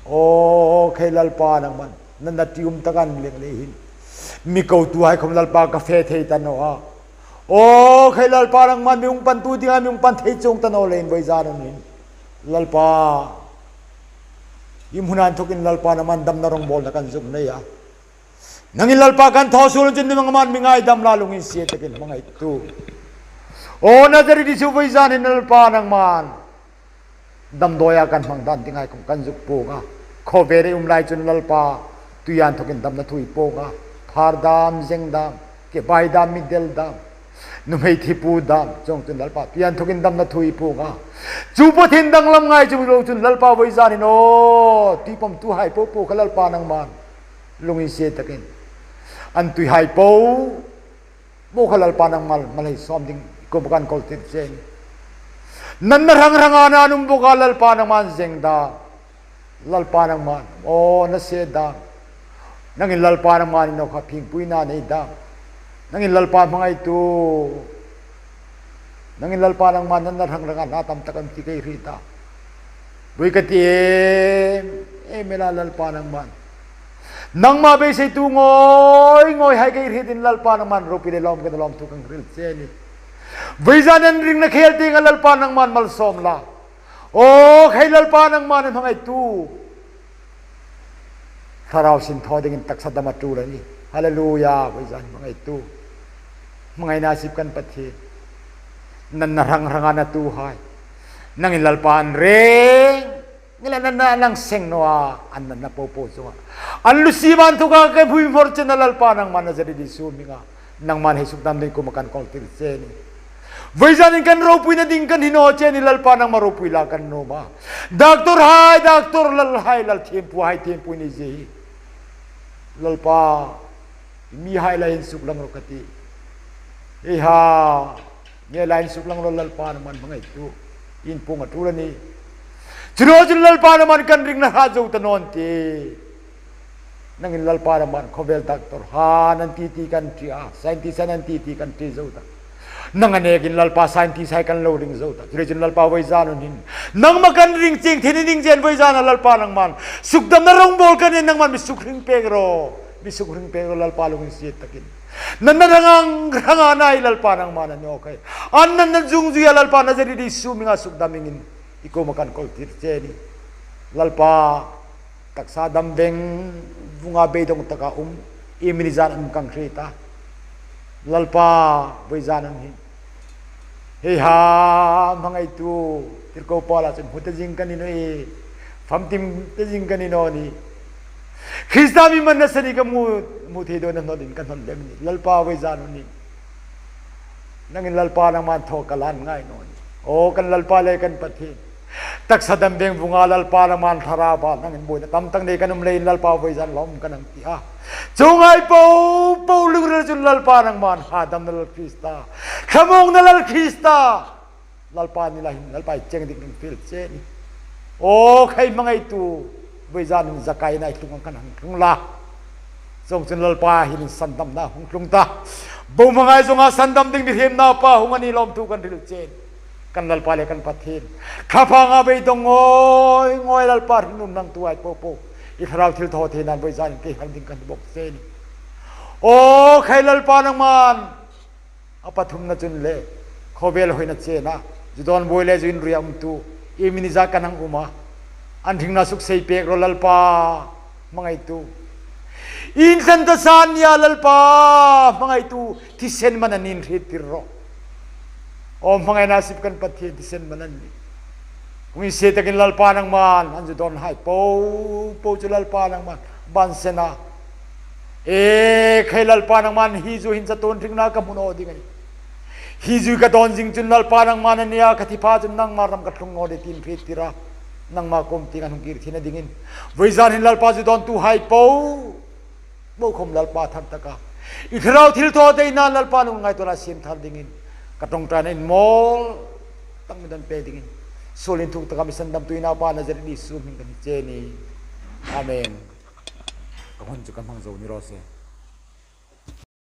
Aw khai Lalpa nangman, natna ṭium tak a ni lei hin mi kotuhai khawm Lalpa ka fe thei ta naw a. Aw khai Lalpa nangman mi hung pantu dinga mi hung pan thei chuong ta naw leiin vawizan hun hin Lalpa, i hmuna inthokin Lalpa nangman damna rawngbawlna kan zuk nei a. Nangin Lalpa kan thaw suol chun nangman mi ngaidam la, lunginsiet takin hmangaitu. Aw Nazareth Isu, vawizan hin Lalpa nangman damdawia kan hmang dan dinghai khawm kan zuk puong a. Khawvela i um lai chun Lalpa, tuia inthokin damna thu i puong a. Phar dam, zeng dam, kebai dam, mitdel dam, nuhmei thipu dam, chuongchun Lalpa, tuia inthokin damna thu i puong a. Chu po thil danglam ngai chu lo chun Lalpa, vawizan hin aw tui pawmtuhai po po kha Lalpa nangman lunginsiet takin an tuihai po po kha Lalpa nangman mal hei sawm ding kuoma kan kawltir che a nih. Natna hrang hranga an um bawk a, Lalpa nangman zeng dam, Lalpa nangman, aw, na se dam. Nangin Lalpa nangman inthawka phingpuina nei dam. Nangin Lalpa hmangaitu. Nangin Lalpa nangman natna hrang hranga hla tam tak am ti kei hriet a. Bui ka ti em em el a Lalpa nangman. Nangma beiseitu ngawi ngawi hai kei hrietin Lalpa nangman ropui le lawm kan lawmthu kan hril che a nih. Voizan an ringna khel tienga Lalpa nangman malsawm la. Aw khai Lalpa nangman hmangaitu. Thlarau sin thaw dingin taksa dam a tul a nih. Hallelujah, voizan hmangaitu. Hmangaina sip kan Pathien. Natna hrang hranga na tuhai. Nangin Lalpa an reng. Nila natna nang seng naw a, an natna popo chunga. An lu si man thuka ka hmuimawr chena Lalpa nangman Nazareth Isu hminga. Nangman hei sukdam ding kuoma kan kawltir che a nih. Voizanin kan ropuina ding kan hi naw che a nih Lalpa nangma ropui la kan nuom a. Doctor hai, doctor lal hai, lal thiempu hai, thiempu ni zie hi. Lalpa, mihai lai insuklang ro ka ti. Ei ha, mi lai insuklang ro Lalpa nangman hmangaitu. In pung a tul a nih. Chu naw chun Lalpa nangman kan ringna hrat zo ta naw ni ti. Nangin Lalpa nangman khawvel doctor hai an ti ti kan ti a, scientist hai an ti ti kan ti zo ta. Nang a nekin Lalpa scientist hai kan lo ring zo ta. Chuleiin Lalpa voizan hun hin. Nangma kan ring chieng thei ni ding chen voizana Lalpa nangman. Sukdamna rawngbawl kan nei nangman mi suk hring pek ro. Mi suk hring pek ro Lalpa lunginsiet takin. Natna hrang hranga nei Lalpa nangman a ni aw khai. An natna zungzuia Lalpa Nazareth Isu hminga sukdam dingin. I kuoma kan kawltir che a nih. Lalpa. Taksa dam veng vunga beidong taka um, i mini zan um kan hriet a. Lalpa, voizan hun hin. Hei ha, hmangaitu, tirko pala chun hmu ta zing kan ni naw a, famkim ta zing kan ni naw a nih. Krista mi manna sani ka hmu, hmu thei dawna hnawl dingin kan hnawl lem a nih. Lalpa, voizan hun hin. Nangin Lalpa nangman thaw ka lan ngai naw a nih. Aw kan Lalpa le kan Pathien. Taksa dam veng vunga Lalpa nangman thlarau bal nangin buoina tam tak nei kan um leiin Lalpa voizan lawm kan hang ti a. Chuong hai po po lungril chun Lalpa nangman hadamna Lal Krista. Thlamuongna Lal Krista. Lalpa ni la hin Lalpa i cheng ding kan fiel che a nih. Aw khai hmangaitu. Voizan hin Zakaia hnai tlung kan hang tlung la. Chuong chun Lalpa hin sandamna hung tlung ta. Bo hmangai zawnga sandam ding mi hriemna pa hung a nih lawmthu kan hril che a nih. Kan Lalpa le kan Pathien. Thlaphanga beidong ngawi ngawi Lalpa hringnun nangtu hai po po. I thlarau thilthawtheinain voizan hin kei hang ding kan bok che a nih. Aw khai Lalpa nangman. A pathumna chun le, khawvel hoina chena, zu dawn buoi le zu inruia umtu, i mini zan kan hang um a, an hringna suksei pek ro Lalpa, hmangaitu. Inthlan ta san nia Lalpa, hmangaitu, thisen man an inhriettir ro. Aw hmangaina sip kan Pathien thisen man an nih. Hung insiet takin Lalpa nangman, an zu dawn hai po, po chu Lalpa nangman, ban sena. E, khai Lalpa nangman, hi zu hin chatuon hringna ka hmu naw ding a nih. Hi zu ka dawn zing chun Lalpa nangman a nia, ka thi pha chun nangma ram ka tlung naw ding tiin hriettir a. Nangma kuom tieng an hung kir theina dingin. Voizan hin Lalpa zu dawntu hai po. Bo khom Lalpa thar taka. I thlarau thilthawtheina Lalpa lungngaituona siem thar dingin. Ka ṭawngṭaina inmawl. Tang mi don pe dingin. Suol inthuk taka mi sandamtu i Naupa Nazareth Isu hming kan che a nih. Amen. Ka hun chu ka hmang zo ni raw se.